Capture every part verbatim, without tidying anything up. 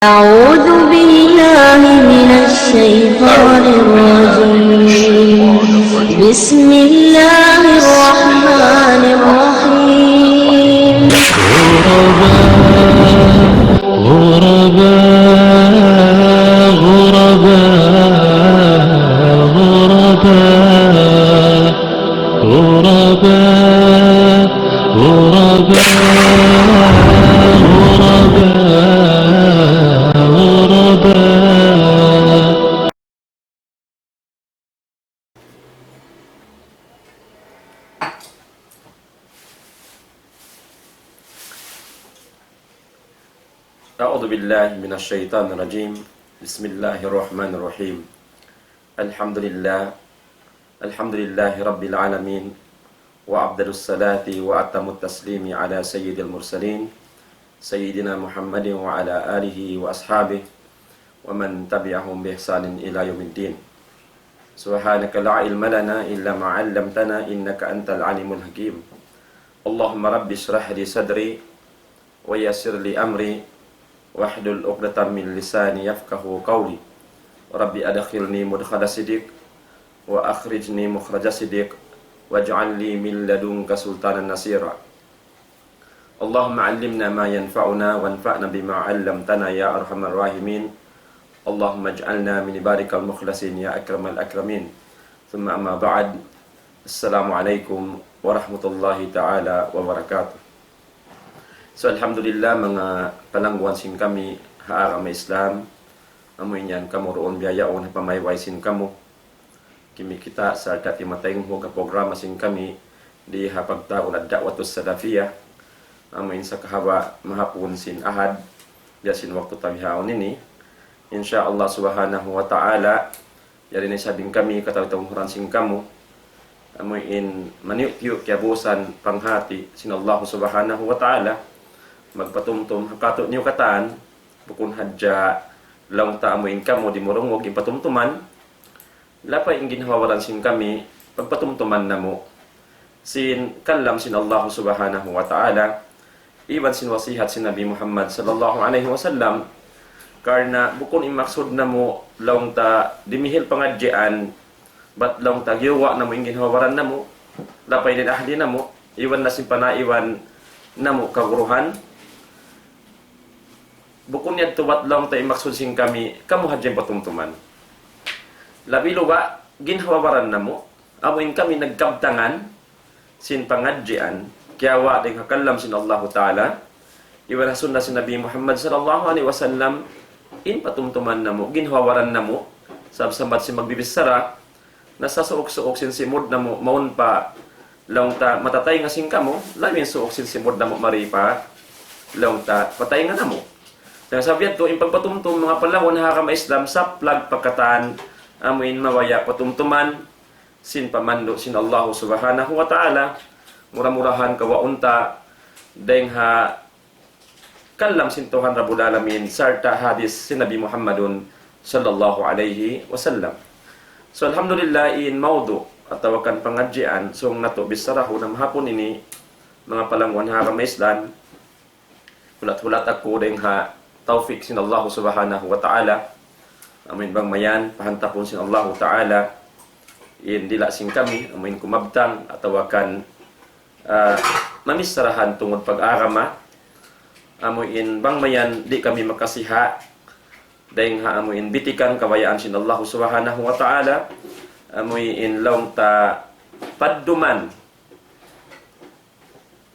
أعوذ بالله من الشيطان الرجيم. بسم الله الرحمن الرحيم. غرباء، غرباء، غرباء، غرباء. غرباء، غرباء، غرباء، غرباء. أعوذ بالله من الشيطان الرجيم. بسم الله الرحمن الرحيم. الحمد لله. الحمد لله رب العالمين. وأفضل الصلاة وأتم التسليم على سيد المرسلين سيدنا محمد وعلى آله وأصحابه ومن تبعهم بإحسان إلى يوم الدين. سبحانك لا علم لنا إلا ما علمتنا إنك أنت العليم الحكيم. اللهم رب اشرح لي صدري ويسر لي أمري واحلل عقدة من لساني يفقهوا قولي. رب أدخلني مدخل صدق وأخرجني مخرج صدق واجعل لي من لدنك سلطانا نصيرا. اللهم علمنا ما ينفعنا وانفعنا بما علمتنا يا أرحم الراحمين. اللهم اجعلنا من عبادك المخلصين يا أكرم الأكرمين. ثم أما بعد. السلام عليكم ورحمة الله تعالى وبركاته. So, alhamdulillah, manga palangguan sin kami ha agama Islam, amu in yan kamu duun biya' yaun ha pamaybay sin kamu. Kimi kita sarta' timataynghug ha programa sin kami di ha pagtawagun Ad-Da'watus Salafiyah, amu in sakahaba' mahapun sin Ahad, biya' sin waktu ta bihaun ini. Insya Allah Subhanahu wa Ta'ala, yari na isab in kami kataw-taw sin kamu, amu in maniyu'-tiyu' kiyabusan panghati sin Allah Subhanahu wa Ta'ala, magpatumtum ha katu' niyu katan, bukun hadja laung ta amu in kamu di' murungug in patumtuman, lapay in ginhawa-baran sin kami, pagpatumtuman namu' sin kalam sin Allah Subhanahu wa Ta'ala, iban sin wasihat sin Nabi Muhammad sallallahu alayhi wasallam, karna' bukun in maksud namu' laung ta dimihil pangadjian, bat laung ta giyuwa' namu' in ginhawa-baran namu', lapay in ahli namu', iban na sin panaiban namu' kaguruhan, bukun yadtu bat laung ta in maksud sin kami, kamu hadja in patumtuman. Labi luba', ginhawa-baran namu', amu in kami nagkabtangan sin pangadjian, kiyawa' dayn ha kalam sin Allahu Ta'ala, iban ha sunna sin Nabi Muhammad sallallahu alayhi wasallam, in patumtuman namu', ginhawa-baran namu', sabab sambat sin magbibichara, na sa suuk-suuk sin simud namu', mawn pa laung ta matataynga sin kamu, labi in suuk sin simud namu' mari pa laung ta pataynga namu'. Na sabab yadtu, in pagpatumtum manga palangguan ha agama Islam, saplag pa katan, amu in mabaya' patumtuman, sin pamandu' sin Allahu Subhanahu wa Ta'ala, mura-murahan kawaun ta, dayn ha kalam sin Tuhan Rabbul Alamin, sarta' hadis sin Nabi Muhammadun sallallahu alayhi wasallam. So, alhamdulillah, in mawdu' atawa kan pangadjian, sung natu' bicharahun ha mahapun ini, manga palangguan ha agama Islam, hulat-hulat aku dayn ha tawfik sin Allahu Subhanahu wa Ta'ala, amu in bang mayan, pahantapun sin Allahu Ta'ala, in dila' sin kami, amu in kumabtang, atawa kan ah, mamicharahan tungud pag-agama, amu in bang mayan di' kami makasiha', dayn ha amu in bitikan kabayaan sin Allah Subhanahu wa Ta'ala, amu in laung ta padduman,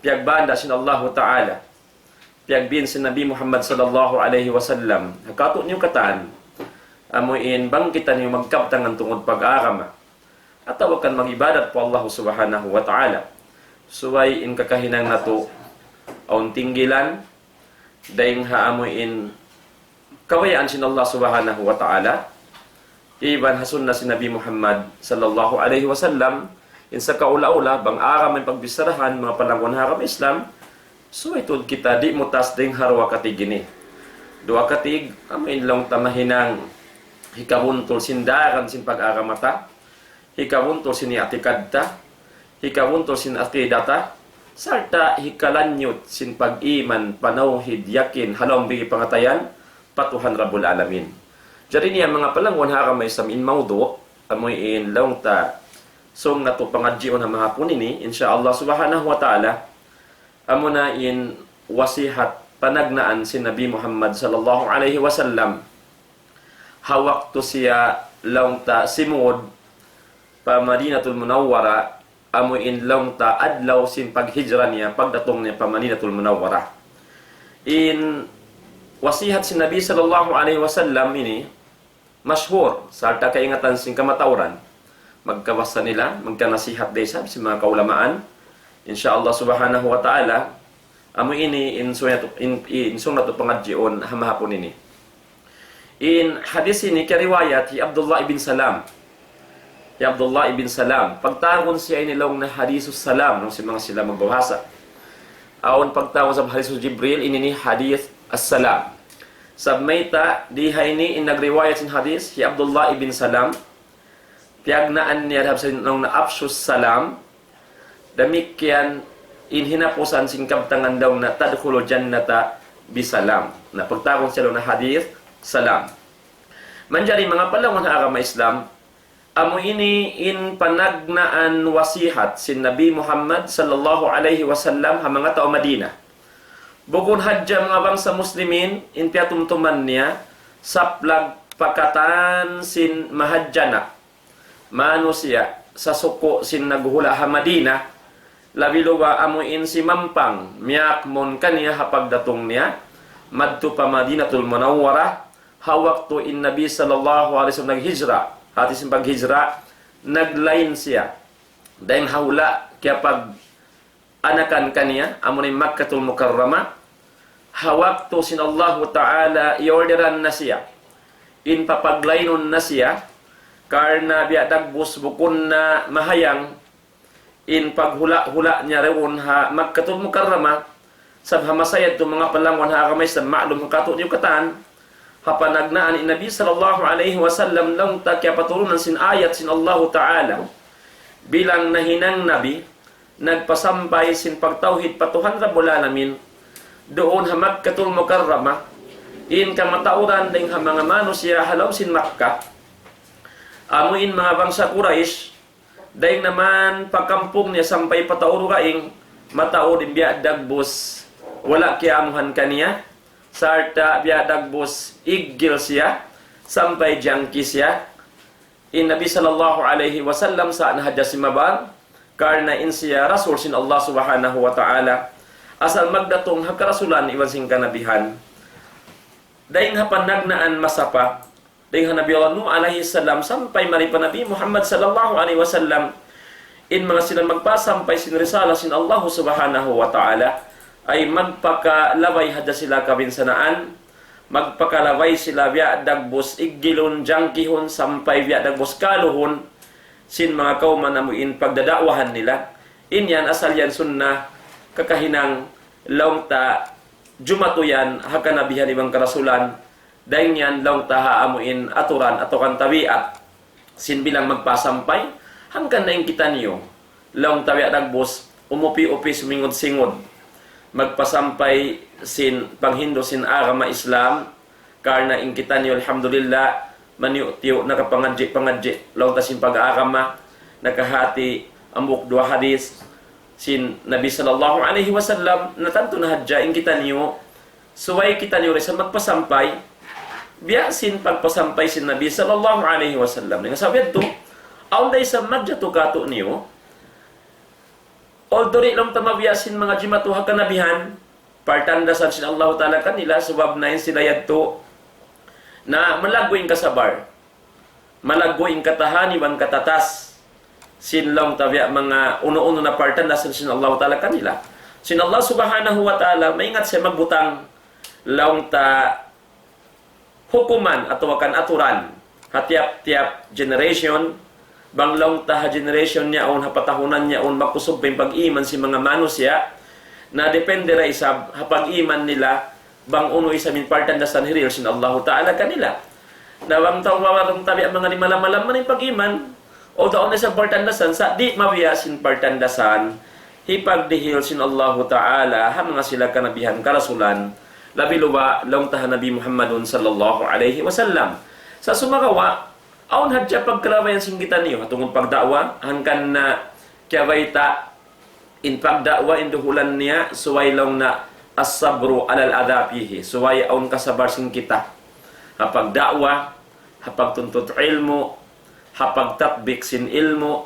piyagbanda' sin Allah Ta'ala, piyagbin sin Nabi Muhammad sallallahu alayhi wasallam, ha katu' niyu katan, amu in bang kitaniyu magkabtangan tungud pag-agama, atawa kan mag-ibadat pa Allah Subhanahu wa Ta'ala. Subay in kakahinang natu', awn tinggilan, dayn ha amu in kabayaan sin Allah Subhanahu wa Ta'ala, iban ha sunna sin Nabi Muhammad sallallahu alayhi wasallam, in sakaula-ula, bang agama in pagbicharahan, manga palangguan ha agama Islam, subay tuud kita di' mutas dayn ha duwa katig ini. Duwa katig, amu in laung ta mahinang hikabuntul sin daran sin pag-agama ta, hikabuntul sin i'tikad ta, hikabuntul sin aqida ta, sarta' hikalanyut sin pag-iman, panawhid, yakin, ha lawm bigi pangatayan, pa Tuhan Rabbul Alamin. Jari ini manga palangguan ha agama Islam in mawdu', amu in laung ta sung natu' pangadjiun ha mahapun ini, insya Allah subhanahu wa ta'ala, amuna in wasihat panagnaan sin Nabi Muhammad sallallahu alayhi wasallam. Ha waktu siya laung ta simud pa Madinatul Munawwara, amu in laung ta adlaw sin paghijra niya, pagdatung niya pa Madinatul Munawwara. In wasihat sin Nabi sallallahu alayhi wasallam ini, mashhur, sarta' kaingatan sin kamatauran. Magkabasa nila, magkanasihat da isab sin manga kaulamaan. Insya Allah subhanahu wa ta'ala, amu ini in sung natu', in, in sung natu' pangadjiun ha mahapun ini. In hadith ini kiyariwayat hi Abdullah ibn Salam. Hi Abdullah ibn Salam. Pagtawagun siya ini laung na hadithus salam, laung sin manga sila magbabahasa. Awn pagtawagun sa hadithus Jibril, ini ini hadith as-salam. Sabab mayta', di ha ini in nagriwayat sin hadith, hi Abdullah ibn Salam, piyagnaan niya dahab sa laung na afshus salam, damikkiyan in hinapusan sin kabtangan laung na tadkhulul jannata bisalam. Na pagtawagun siya laung na hadith salam. Manjari manga palangguan ha agama Islam, amu ini in panagnaan wasihat sin Nabi Muhammad sallallahu alayhi wasallam ha manga tau Madinah. Bukun hadja manga bangsa Muslimin in piyatumtuman niya, saplag pa katan sin mahadjana' manusiya' sasuku' sin naghuhula' ha Madinah, labi luba amu in simampang miyakmun kaniya ha pagdatung niya madtu pa Madinatul Munawwarah, ha waktu in Nabi sallallahu alayhi wasallam naghijra, hati sin paghijra, naglain siya dayn ha hula' kiyapag-anakan kaniya, amu in Makkatul Mukarramah, ha waktu sin Allahu Ta'ala i-orderan na siya, in papaglainun na siya, karna' biya' dagbus bukun na mahayang in paghula'-hula' niya duun ha Makkatul Mukarramah, sabab ha masa yadtu manga palangguan ha agama Islam, ma'lum katu' niyu katan, ha panagnaan in Nabi sallallahu alayhi wasallam laung ta kiyapaturunan sin ayat sin Allahu Ta'ala. Bilang nahinang Nabi, nagpasampay sin pagtawhid pa Tuhan Rabbul Alamin, duun ha Makkatul Mukarramah, in kamatauran dayn ha manga manusiya' ha lawm sin Makkah, amu in manga bangsa Quraysh, dayn naman pa kampung niya sampay pa tau dugaing, mataud in biya' dagbus wala' kiyaamuhan kaniya, sarta' biya' dagbus iggil siya, sampay jangki siya. In Nabi sallallahu alayhi wasallam sa' na hadja simabar, karna' in siya Rasul sin Allah subhanahu wa ta'ala. Asal magdatung ha karasulan iban sin kanabihan. Dayn ha panagnaan masa pa, dayn ha Nabi Allah Nuh alayhi salam sampay mari pa Nabi Muhammad sallallahu alayhi wasallam, in manga sila magpasampay sin risala sin Allah subhanahu wa ta'ala, ay magpakalabay hadja sila kabinsanaan, magpakalabay sila biya' dagbus iggilun, jangkihun, sampay biya' dagbus kaluhun, sin manga kawman amu in pagdada'wahan nila. In yan asal yan sunnah, kakahinang laung ta jumatu yan ha kanabihan iban karasulan, dayn yan laung ta ha amu in aturan atawa kan tabiat sin bilang magpasampay, hangkan na in kitaniyu, laung ta biya' dagbus, umupi-upi sumingud-singud, magpasampay sin panghindu' sin agama Islam, karna' in kitaniyu, alhamdulillah, maniyu'-tiyu' nakapangadji'-pangadji', laung ta sin pag-agama, nakahati hambuuk duwa hadith sin Nabi sallallahu alayhi wasallam, na tantu na hadja in kitaniyu, subay kitaniyu da isab magpasampay, biya' sin pagpasampay sin Nabi sallallahu alayhi wasallam. Dayn ha sabab yadtu, awn da isab magjatu katu'niyu, although di' laung ta mabiya' sin manga jimatu ha kanabihan, partandasan sin Allahu Ta'ala kanila, sabab na in sila yadtu, na malaggu' in kasabar, malaggu' in katahan iban katatas, sin laung ta biya' manga unu-unu na partandasan sin Allahu Ta'ala kanila. Sin Allah subhanahu wa ta'ala, maingat siya magbutang laung ta hukuman atawa kan aturan ha tiyap-tiyap generation, bang laung ta ha generation yaun, ha patahunan yaun, makusug pa in pag-iman sin manga manusiya', na depende da isab ha pag-iman nila, bang unu isab in partandasan hirihil sin Allahu Ta'ala kanila. Na bang tau mawarung tabi' manga di' malam-malam man in pag-iman, o daun isab partandasan, sa' di' mabiya' sin partandasan, hipagdihil sin Allahu Ta'ala ha manga sila kanabihan, karasulan, Labi luba laung ta ha Nabi Muhammadun sallallahu alayhi wasallam. Sa' sumagawa', awn hadja pagkalabayan sin kitaniyu, ha tungud pagda'wa, hangkan na kiyabayta' in pagda'wa in duhulan niya, subay laung na الصبر على الأذى فيه, subay awn kasabar sin kita. Ha pagda'wa, ha pagtuntut ilmu', ha pagtatbik sin ilmu',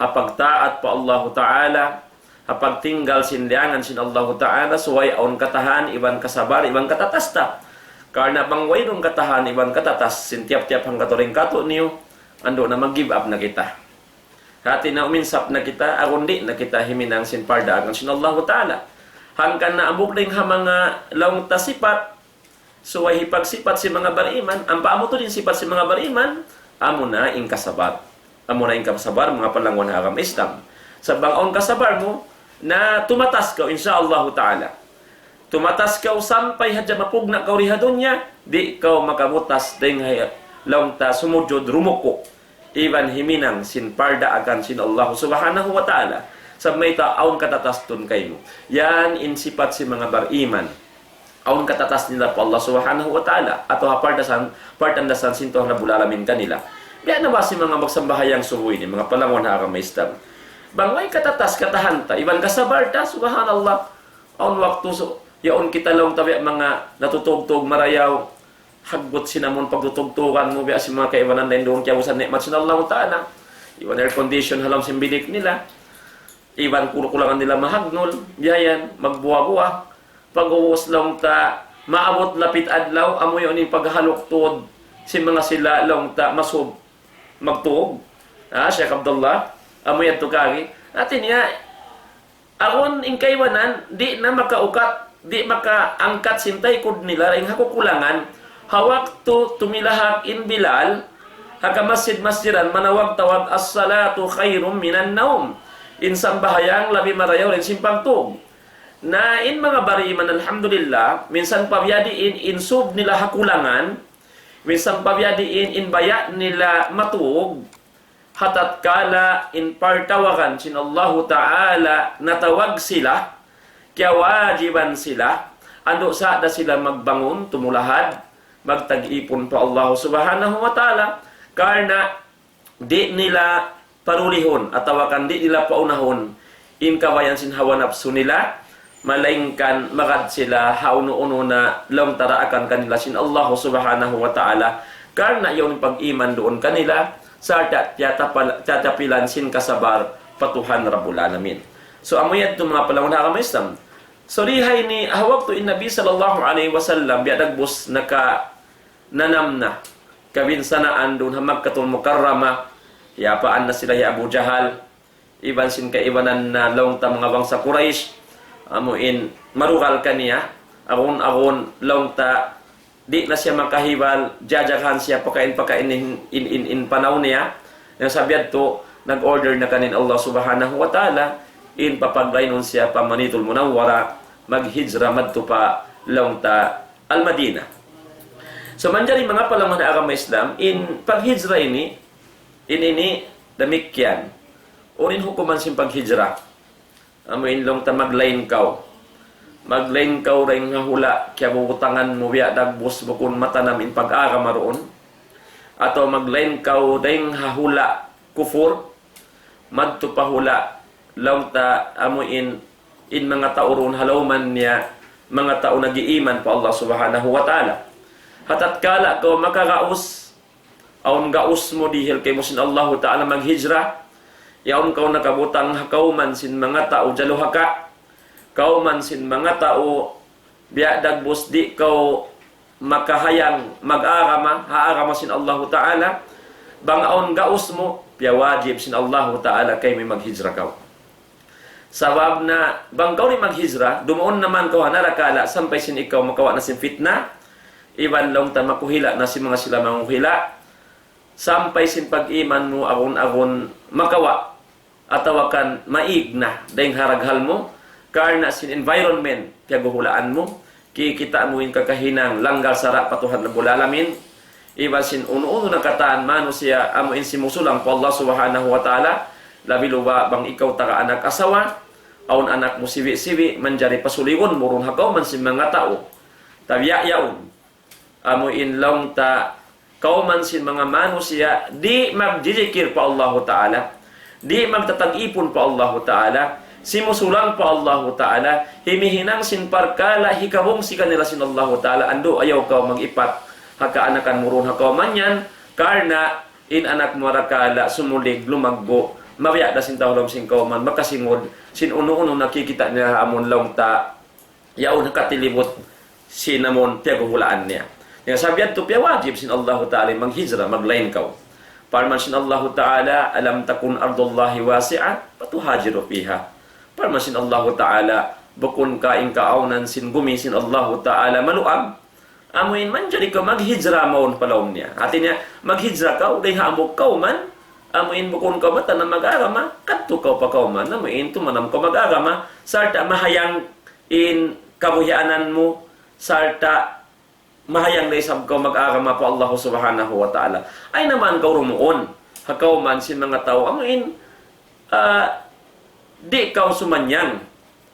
ha pagtaat pa Allahu Ta'ala, ha pagtinggal sin liyangan sin Allahu Ta'ala, subay awn katahan iban kasabar iban katatas ta. Karna' bang wayruun katahan iban katatas sin tiyap-tiyap hangkaturing katu'niyu, andu' na mag-give up na kita. Hati na uminsap na kita, agun di' na kita himinang sin pardaakan sin Allahu Ta'ala. Hangkan na ambuk dayn ha manga laung ta sipat, subay hipagsipat sin manga bariman, ampa amu tuud in sipat sin manga bariman, amu na in kasabar. Amu na in kasabar, manga palangwan ha agama Islam. Sa' bang awn kasabar mu, na tumatas kaw, insya Allahu Ta'ala. Tumatas kaw sampay hadja mapugna' kaw di ha dunya, di' kaw makabutas dayn ha laung ta sumujud rumuku'. Iban himinang sin pardaakan sin Allah Subhanahu wa Ta'ala. Sa' mayta' awn katatas tuud kaymu. Yan in sipat sin manga bariman. Awn katatas nila pa Allah Subhanahu wa Ta'ala. Atawa ha pardasan, partandasan sin Tuhan Rabbul Alamin kanila. Biya' na ba sin manga magsambahayang subuh ini, manga palangwan ha agama Islam. Bang way katatas katahan ta, iban kasabar ta, subhanallah. Awn waktu su-, yaun kita laung ta biya' manga natutugtug marayaw. Haggut sin amun pagtutugtugan mu biya' sin manga kaibanan dayn duun kiyabusan ni'mat sin Allahu Ta'ala. Iban air condition ha lawm sin bilik nila. Iban kul-, kulangan nila mahagnul. Biya' yan, magbuwa-buwa. Pag'ubus laung ta, maabut lapit adlaw, amu yaun in paghaluk tuud sin manga sila laung ta masub magtug. Ha, Sheikh Abdullah, amu yadtu kari. Hati niya, awn in kaibanan, di' na makaukat, di' makaangkat sin taykud nila, dayn ha kakulangan, ha waktu tumilahak in Bilal, ha kamasjid-masjidan, manawag-tawag, الصلاة خير من النوم. In sambahayang labi marayaw dayn sin pagtug. Na in manga bariman, alhamdulillah, minsan pa biya' diin in sub nila ha kulangan, minsan pa biya' diin in baya' nila matug, ha tatkala in partawagan sin Allahu Ta'ala natawag sila, kiyawajiban sila, andu' sa' da sila magbangun, tumulahad, magtag-ipun pa Allah Subhanahu wa Ta'ala, karna' di' nila parulihun, atawa kan di' nila paunahun, in kabayaan sin hawa napsu nila, malaingkan magad sila ha unu-unu na laung ta daakan kanila sin Allah Subhanahu wa Ta'ala, karna' yaun pag-iman duun kanila, sarta' tiyatapal-, tiyatapilan sin kasabar pa Tuhan Rabbul Alamin. So, amu yadtu manga palangwan ha agama Islam. So, di ha ini, ha waktu in Nabi sallallahu alayhi wasallam, biya' dagbus naka-, nanam na kabinsanaan duun ha Makkatul Mukarramah, iyapaan na sila hi Abu Jahal, iban sin kaibanan na laung ta manga bangsa Quraysh, amu in marugal kaniya, agun-agun laung ta di' na siya makahibal, jajagahan siya pakain-pakain in, in, in, in panaw niya. Yang sabab yadtu, nag-order na kaniya in Allah Subhanahu wa Ta'ala, in papaglaynun siya pa Madinatul Munawwara, maghijra madtu pa laung ta Al-Madinah. So, manjari manga palangwan ha agama Islam, in paghijra ini, in ini damikkiyan. Unu in hukuman sin paghijra? Amu in laung ta maglain kaw. Maglain kaw dayn ha hula' kiyabubutangan mu biya' dagbus bukun matanam in pag-agama duun. Atawa maglain kaw dayn ha hula' kufur, madtu pa hula' laung ta amu in, in manga tau duun ha lawman niya, manga tau nag-iiman pa Allah Subhanahu wa Ta'ala. Ha tatkala kaw makagaus, awn gaus mu dihil kaymu sin Allahu Ta'ala maghijra, yaun kaw nakabutang ha kawman sin manga tau jaluhaka, kawman sin manga tau biya' dagbus di' kaw makahayang mag-agama, ha agama sin Allahu Ta'ala, bang awn gaus mu, piyawajib sin Allahu Ta'ala kaymu maghijra kaw. Sabab na bang kaw di' maghijra, dumaun na man kaw ha naraka la sampay sin ikaw makawa' na sin fitna, iban laung ta makuhila' na sin manga sila manguhila', sampay sin pag-iman mu agun-agun makawa', atawa kan maig na dayn ha raghal mu, karna' sin environment piyaghuhulaan mu, kikita' mu in kakahinang langgal sara' pa Tuhan Rabbul Alamin, iban sin unu-unu na katan manusiya' amu in simusulang pa Allah Subhanahu wa Ta'ala, labi luba bang ikaw taga anak asawa, awn anak mu siwi'-siwi', manjari pasuliun mu duun ha kawman sin manga tau Tabiya' yaun. Amu in laung ta kawman sin manga manusiya', di' magjijikir pa Allahu Ta'ala, di' magtatag-ipun pa Allahu Ta'ala, simusulang pa Allahu Ta'ala, himihinang sin parkala' hikabungsi kanila sin Allahu Ta'ala, andu' ayaw kaw mag-ipat ha kaanakan mu duun ha kawman yan, karna' in anak mu arakala' sumulig lumaggu', mabiya' da sin tau ha lawm sin kawman, makasingud sin unu-unu nakikita' nila ha amun laung ta yaun ha katilibut sin amun piyaghuhulaan niya. Hangkan sabab yadtu piyawajib sin Allahu Ta'ala maghijra, maglain kaw. Parman sin Allahu Ta'ala, ألم تكن أرض الله واسعة فتهاجروا فيها. Parman sin Allahu Ta'ala, bukun ka in kaawnan sin gumi sin Allahu Ta'ala maluag, amu in manjari kaw maghijra mawn pa lawm niya. Hati niya, maghijra kaw, dayn ha hambuuk kawman, amu in bukun kaw matanam mag-agama, kadtu kaw pa kawman, amu in tumanam kaw mag-agama, sarta' mahayang in kabuhianan mu, sarta' mahayang da isab kaw mag-agama pa Allah Subhanahu wa Ta'ala. Ayaw na man kaw dumuun ha kawman sin manga tau, amu in, ah, di' kaw sumanyang.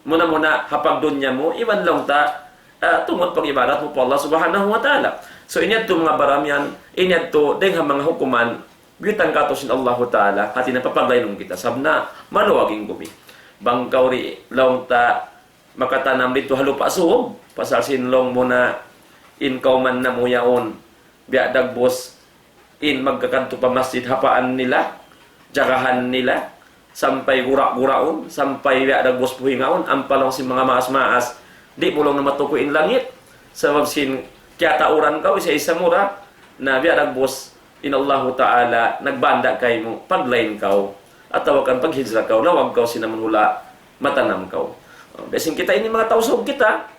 Muna-muna ha pagdunya mu, iban laung ta, ah, tungud pag-ibadat mu pa Allah Subhanahu wa Ta'ala. So, in yadtu manga baramiyan, in yadtu dayn ha manga hukuman, biyutang katu' sin Allahu Ta'ala, hati niya papaglainun kita, sabab na maluag in gumi. Bang kaw di' laung ta makatanam didtu ha Lupa' Sug, pasal sin laung mu na in kawman namu' yaun, biya' dagbus in magkakadtu pa masjid ha paan nila, jagahan nila, sampay gura'-guraun, sampay biya' dagbus puhingaun, ampa laung sin manga maas-maas, di' mu laung na matuku' in langit, sabab sin kiyatauran kaw, isa-isa mu ra, na biya' dagbus in Allahu Ta'ala nagbanda' kaymu, paglain kaw, atawa kan paghijra kaw, lawag kaw sin amun hula' matanam kaw. Biya' sin kita ini manga tau Sug kita,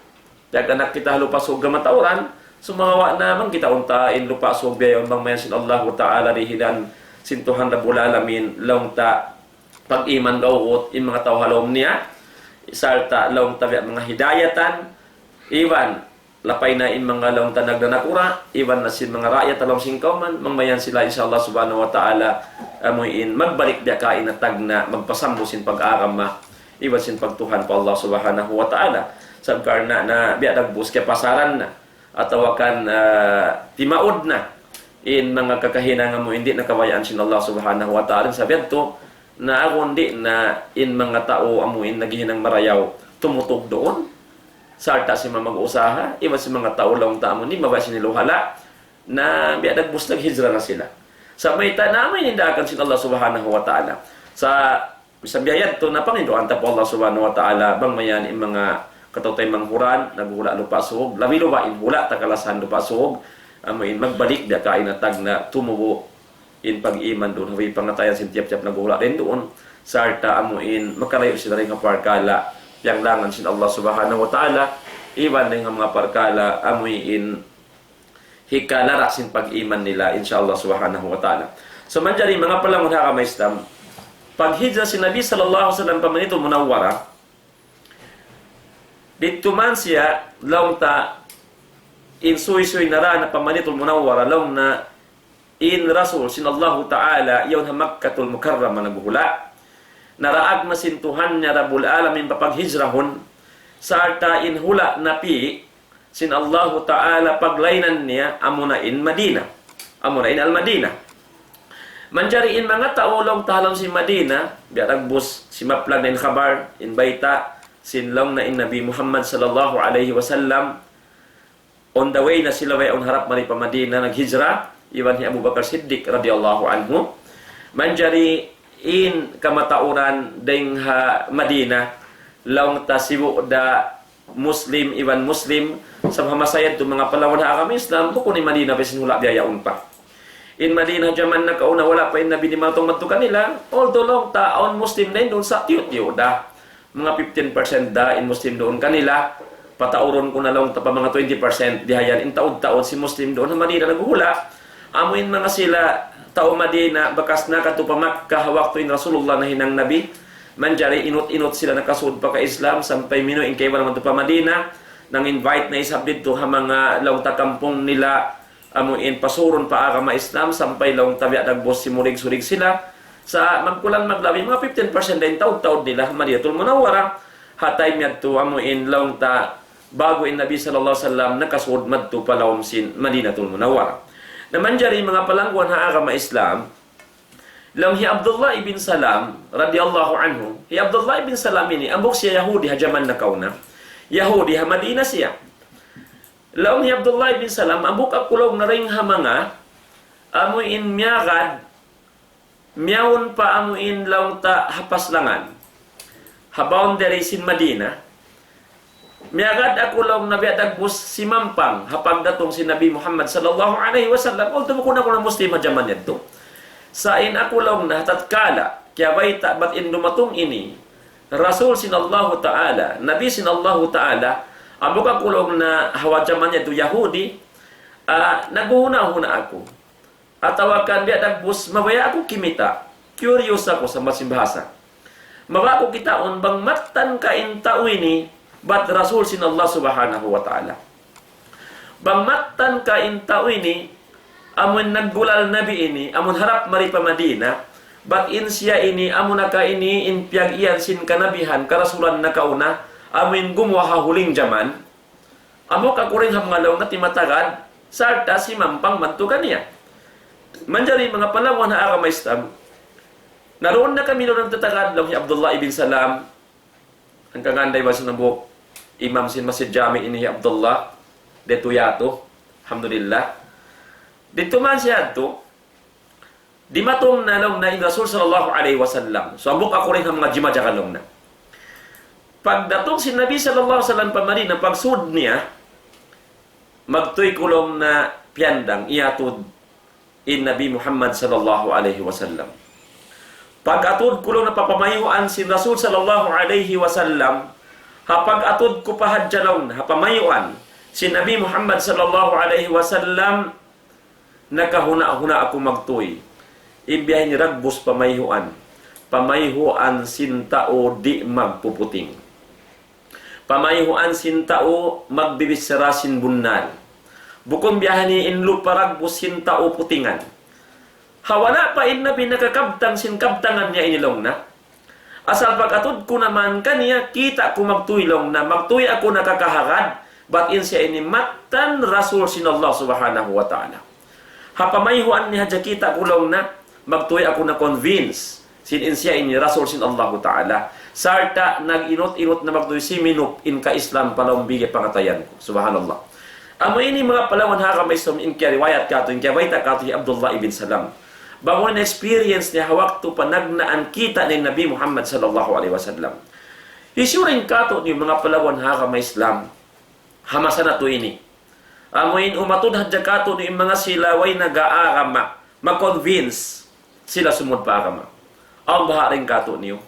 tiyag-anak kita ha Lupa' Sug kamatauran, sumagawa' na bang kita unta in Lupa' Sug biya' yaun bang mayan sin Allahu Ta'ala dihilan sin Tuhan Rabbul Alamin, laung ta pag-iman gawut in manga tau ha lawm niya, sarta' laung ta biya' manga hidayatan, iban lapay na in manga laung ta nagdanakura', iban na sin manga raayat ha lawm sin kawman, bang mayan sila insya Allah Subhanahu wa Ta'ala, amu in magbalik biya' kaina tagna', magpasambu sin pag-agama, iban sin pagtuhan pa Allah Subhanahu wa Ta'ala. Sabab karna' na biya' dagbus kiyapasaran na, atawa kan, ah, timaud na in manga kakahinang amu in di' na kabayaan sin Allah Subhanahu wa Ta'ala. Sabab yadtu, na agun di' na in manga tau amu in naghihinang marayaw tumutug duun, sarta' sin manga mag-usaha, iban sin manga tau laung ta amu in mabaya' sin iluhala', na biya' dagbus naghijra na sila. Sa' mayta', na amu in daakan sin Allah Subhanahu wa Ta'ala. Sa' Bisan biya' yadtu, na panginduan ta pa Allah Subhanahu wa Ta'ala, bang mayan in manga kataw-taymanghuran, naghuhula' Lupa' Sug, labi-labi in hula' ta kalasahan Lupa' Sug, amu in magbalik biya' kaina tagna' tumubu' in pag-iman duun, ha way pangatayan sin tiyap-tiyap naghuhula' dayn duun, sarta' amu in makalayu' sila dayn ha parkala' piyanglangan sin Allah Subhanahu wa Ta'ala, iban dayn ha manga parkala' amu in hikalara' sin pag-iman nila, insya Allah Subhanahu wa Ta'ala. So, manjari manga palangun ha agama Islam, paghijra sin Nabi sallallahu alayhi wasallam pa Madinatul Munawwarah, didtu man siya, laung ta, in suysuy nara na pa Madinatul Munawwarah, laung na in Rasul sin Allahu Ta'ala, yaun ha Makkatul Mukarramah naghuhula'. Naraag na sin Tuhan niya Rabbul Alamin papaghijrahun, sarta' in hula' napi', sin Allahu Ta'ala paglainan niya, amuna in Madina. Amuna in Al-Madina. Manjari in manga tau laung ta ha lawm sin Madina, biya' dagbus simaplag na in khabar, in bayta', sin laung na in Nabi Muhammad sallallahu alayhi wasallam, on the way na sila way awn harap mari pa Madina, naghijra, iban hi Abu Bakar Siddiq radiyallahu anhu. Manjari in kamatauran dayn ha Madina, laung ta sibu' da Muslim iban Muslim, sabab ha masa yadtu manga palangun ha agama Islam, bukun in Madina pa sin hula' biya' yaun pa. In Madina jaman nakauna wala' pa in Nabi dimatung madtu kanila, although laung ta awn Muslim dayn duun sa' tiyu'-tiyu' da. Manga fifteen percent da in Muslim duun kanila, pataurun ku na laung ta pa manga twenty percent, dihayan in taud-taud sin Muslim duun ha Madina naghuhula'. Amu in manga sila tau Madina, bakas nakadtu pa Makkah waktu in Rasulullah nahinang Nabi, manjari inut-inut sila nakasud pa ka-Islam, sampay minu in kaibanan madtu pa Madina, nang-invite na isab didtu ha manga laung ta kampung nila, amu in pasurun pa agama Islam, sampay laung ta biya' dagbus simurig-surig sila. Sa' magkulang maglabi, manga fifteen percent da in taud-taud nila ha Madinatul Munawwarah. Ha time yadtu, amu in laung ta ba'gu in Nabi sallallahu alayhi wasallam nakasud madtu pa lawm sin Madinatul Munawwarah. Na manjari manga palangguan ha agama Islam, laung hi Abdullah ibn Salam radiyallahu anhu. Hi Abdullah ibn Salam ini, hambuuk siya Yahudi ha jaman nakauna. Yahudi ha Madina siya. Laung hi Abdullah ibn Salam, hambuuk aku laung na dayn ha manga, amu in miyagad, miyawn pa amu in laung ta ha paslangan, ha boundary sin Madina. Miyagad aku laung na biya' dagbus simampang ha pagdatung sin Nabi Muhammad sallallahu alayhi wasallam. Although bukun aku na Muslim ha jaman yadtu. Sa' in aku laung na tatkala kiyabayta' bat in dumatung ini Rasul sin Allahu Ta'ala, Nabi sin Allahu Ta'ala, hambuuk aku laung na ha jaman yadtu Yahudi, ah, naghuna-huna aku. Atawa kan biya' dagbus, mabaya' aku kimita'. Curious aku sa' masi bahasa. Mabaya' aku kitaun bang mattan ka in tau ini, bat Rasul sin Allah Subhanahu wa Ta'ala. Bang mattan ka in tau ini, amun naggulal Nabi ini, amun harap mari pa Madina, bat in siya ini, amun naka ini, in piyag-iyan sin kanabihan, karasulan nakauna, amun gumuwa' ha huling jaman, amu ka kuring ha manga laung na timatagad, sarta' simampang madtu kaniya. Manjari manga palangguan ha agama Islam, naruun na kami duun nagtatagad laung hi Abdullah ibn Salam, hangkan da iban sin hambuuk imam sin Masjid Jami ini hi Abdullah, ditu yadtu, alhamdulillah. Ditu man siya yadtu, dimatung na laung na in Rasul sallallahu alayhi wasallam. So, hambuuk aku dayn ha manga jimajaka laung na. Pagdatung sin Nabi sallallahu alayhi wasallam pa Madina, pagsud niya, magtuy ku laung na piyandang, iyatud in Nabi Muhammad sallallahu alayhi wasallam. Pag-atud ku laung na pa pamayhuan sin Rasul sallallahu alayhi wasallam, ha pag-atud ku pa hadja laung na, ha pamayhuan sin Nabi Muhammad sallallahu alayhi wasallam, nakahuna'-huna' aku magtuy. In biya' ini dagbus pamayhuan. Pamayhuan sin tau di' magpuputing. Pamayhuan sin tau magbibichara sin bunnal. Bukun biya' ini in lupa dagbus sin tau putingan. Ha wala' pa in Nabi nakakabtang sin kabtangan niya ini laung na. Asal pag-atud ku naman kaniya, kita' ku magtuy laung na, magtuy aku nakakahagad, bat in siya ini mattan Rasul sin Allah Subhanahu wa Ta'ala. Ha pamayhuan niya hadja kita' ku laung na, magtuy aku na convince, sin in siya ini Rasul sin Allahu Ta'ala. Sarta' nag-inut-inut na magtuy siminup in ka-Islam pa lawm bigi pangatayan ku. Subhanallah. Amu ini manga palangguan ha agama Islam in kiyariwayat katu', in kiyabayta' katu' hi Abdullah ibn Salam. Bang unu in experience niya ha waktu panagnaan kita' niya in Nabi Muhammad sallallahu alayhi wasallam. Hisiyu dayn katu'niyu manga palangguan ha agama Islam, ha masa natu' ini. Amu in umatud hadja katu'niyu in manga sila way nag-aagama, ma-convince sila sumud pa agama. Awn baha' dayn katu'niyu.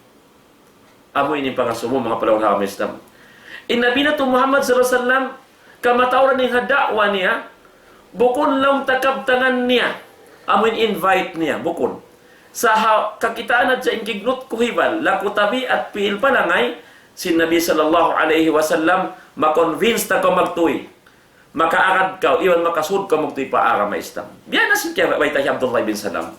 Amu ini pangasubu manga palangguan ha agama Islam. In Nabi natu' Muhammad sallallahu alayhi wasallam, kamatauran niya ha da'wa niya, bukun laung ta kabtangan niya, amu in invite niya, bukun. Sa' ha kakitaan hadja in kignut ku hibal, laku tabiat pi'il palangay, sin Nabi sallallahu alayhi wasallam, ma-convince ta kaw magtuy. Makaagad kaw, iban makasud kaw magtuy pa agama Islam. Biya' na sin kiyabayta' hi Abdullah bin Salam.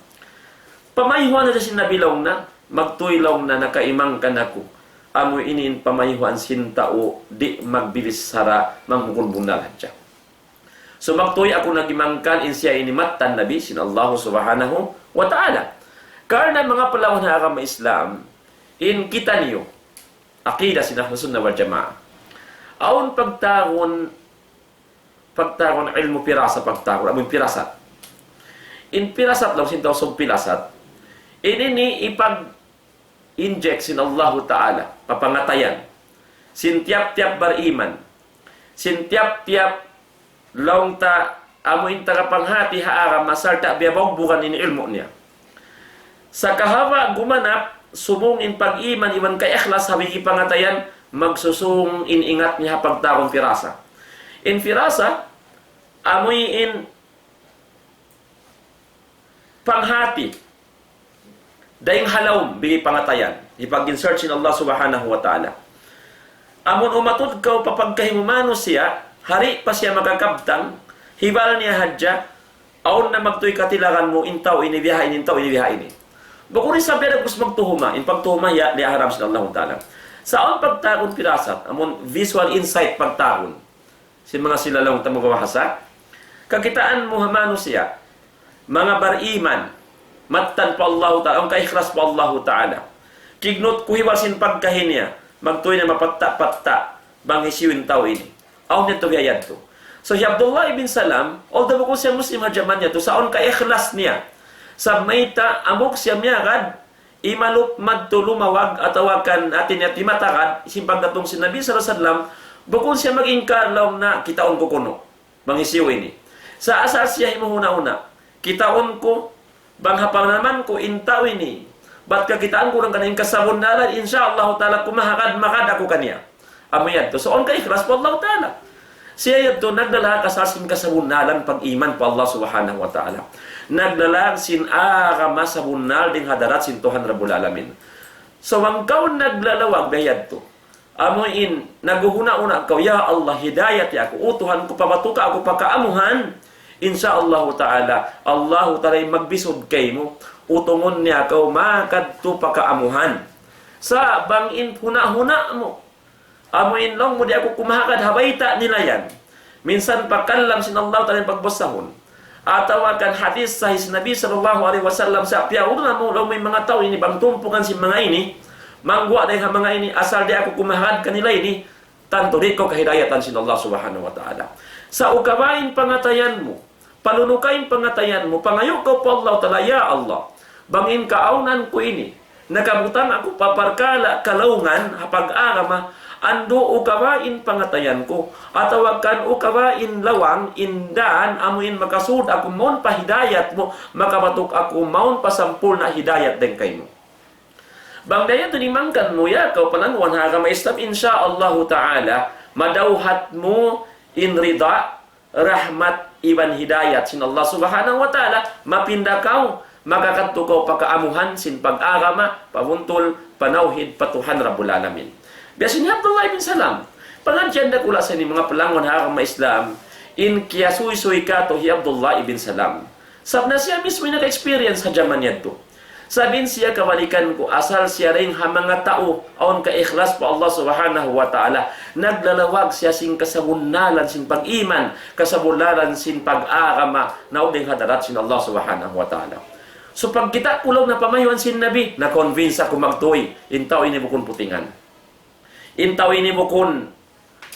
Pamayhuan na sin Nabi laung na, magtuy laung na nakaimangkan aku. Amu ini in pamayhuan sin tau di' magbibichara, manghugun bunnal hadja. So magtuy aku nag-imangkan in siya ini mattan Nabi sin Allah Subhanahu wa Ta'ala. Karna' manga palangguan ha agama Islam, in kitaniyu, aqida sin Ahlus Sunnah wal Jamaah. Awn pagtawagun, pagtawagun ilmu pirasa, pagtawagun, amu in pirasat. In pirasat laung sin tau sub pirasat. Ini ini ipag-inject sin Allahu Ta'ala, pa pangatayan. Sin tiyap-tiyap bariman. Sin tiyap-tiyap laung ta amu in taga panghati ha agama sarta' biya' bawgbugan in ilmu' niya. Sa' kahaba' gumanap, subung in pag-iman iban kaikhlas ha bigi pangatayan, magsusung in ingat niya ha pagtawagun pirasa. In pirasa, amu in panghati, dayn ha lawm bigi pangatayan, hipag-insert sin Allah Subhanahu wa Ta'ala. Amun umatud kaw pa pagkahi mu manusiya', di' pa siya makakabtang, hibal niya hadja, awn na magtuy katilagan mu, in tau ini biya' ha ini, in tau ini biya' ha ini. Bukun isab biya' dagbus magtuhuma, in pagtuhuma ya, di' haram sin Allah Ta'ala. Sa' awn pagtawagun pirasat, amun visual insight pagtawagun. Sin manga sila laung ta magbabahasa. Kakitaan mu ha manusiya', manga bariman, mattan pa Allahu Ta'ala, awn kaikhlas pa Allahu Ta'ala. Kignut kuhiwal sin pagkahi niya, magtuy na mapatta-patta, bang hisiyu in tau ini. Awn yadtu biya' yadtu. So, hi Abdullah ibn Salam, although bukun siya Muslim ha jaman yadtu, sa' awn kaikhlas niya. Sa' mayta', hambuuk siya miyagad, imalup madtu lumawag atawa kan hati niya timatagad, sin pagdatung sin Nabi sallallahu alayhi wasallam, bukun siya mag-ingkar laung niya kitaun ku kunu'. Bang hisiyu ini. Sa' asal siya himuhuna-huna. Kitaun ku, bang ha panaman ku in tau ini. Bat kakitaan ku laung kaniya in kasabunnalan, insya Allah Ta'ala kumahagad-magad aku kaniya. Amu yadtu. So, awn kaikhlas pa Allah Ta'ala. Siya yadtu naglalag asal sin kasabunnalan pag-iman pa Allah Subhanahu wa Ta'ala. Naglalag sin agama sabunnal dayn ha hadarat sin Tuhan Rabbul Alamin. So, bang kaw naglalawag biya' yadtu. Amu in, naghuhuna-huna kaw, "Ya Allah, hidayati aku. O Tuhan ku, pabatuka aku pa kaamuhan." Insya Allah Ta'ala, Allah Ta'ala in magbisud kaymu. Utungun niya kaw makadtu pa kaamuhan. Sa' bang in huna-huna mu, amu in laung mu di' aku kumahagad ha bayta' nila yan. Minsan pa kalam sin Allah Ta'ala in pagbasahun. Atawa kan hadith sahih sin Nabi sallallahu alayhi wasallam sa' piyaurun mu laung mu in manga tau ini bang tumpukan sin manga ini, mangguwa' dayn ha manga ini, asal di' aku kumahagad kanila ini, tantu di' kaw kahidayatan sin Allah Subhanahu wa Ta'ala. Sa' ukawa in pangatayan mu, palunuka in pangatayan mu, pangayu' kaw pa Allah Ta'ala, "Ya Allah, bang in kaawnan ku ini, nakabutang aku pa parkala' kalaungan ha pag-agama, andu' ukawa in pangatayan ku, atawa kan ukawa in lawang, in dān, amu in makasud aku mawn pa hidayat mu, makabatuk aku mawn pa sampurna' hidayat dayn kaymu." Bang biya' yadtu in himangkan mu, ya kaw palangguan ha agama Islam, insya Allah Ta'ala, madawhat mu in rida, rahmat iban hidayat sin Allah Subhanahu wa Ta'ala, mapinda kaw, makakadtu kaw pa kaamuhan sin pag-agama, pabuntul, panawhid, pa Tuhan Rabbul Alamin. Biya' sin hi Abdullah ibn Salam, pangadjian dakula' sa ini manga palangguan ha agama Islam, in kiyasuysuy katu' hi Abdullah ibn Salam. Sabab na siya mismu in naka-experience ha jaman yadtu. Sabab in siya kabalikan ku, asal siya dayn ha manga tau, awn kaikhlas pa Allah Subhanahu wa Ta'ala. Naglalawag siya sin kasabunnalan sin pag-iman, kasabunnalan sin pag-agama, naug dayn ha hadarat sin Allah Subhanahu wa Ta'ala. So pagkita' ku laung na pamayhuan sin Nabi, na-convince aku magtuy, in tau ini bukun putingan. In tau ini bukun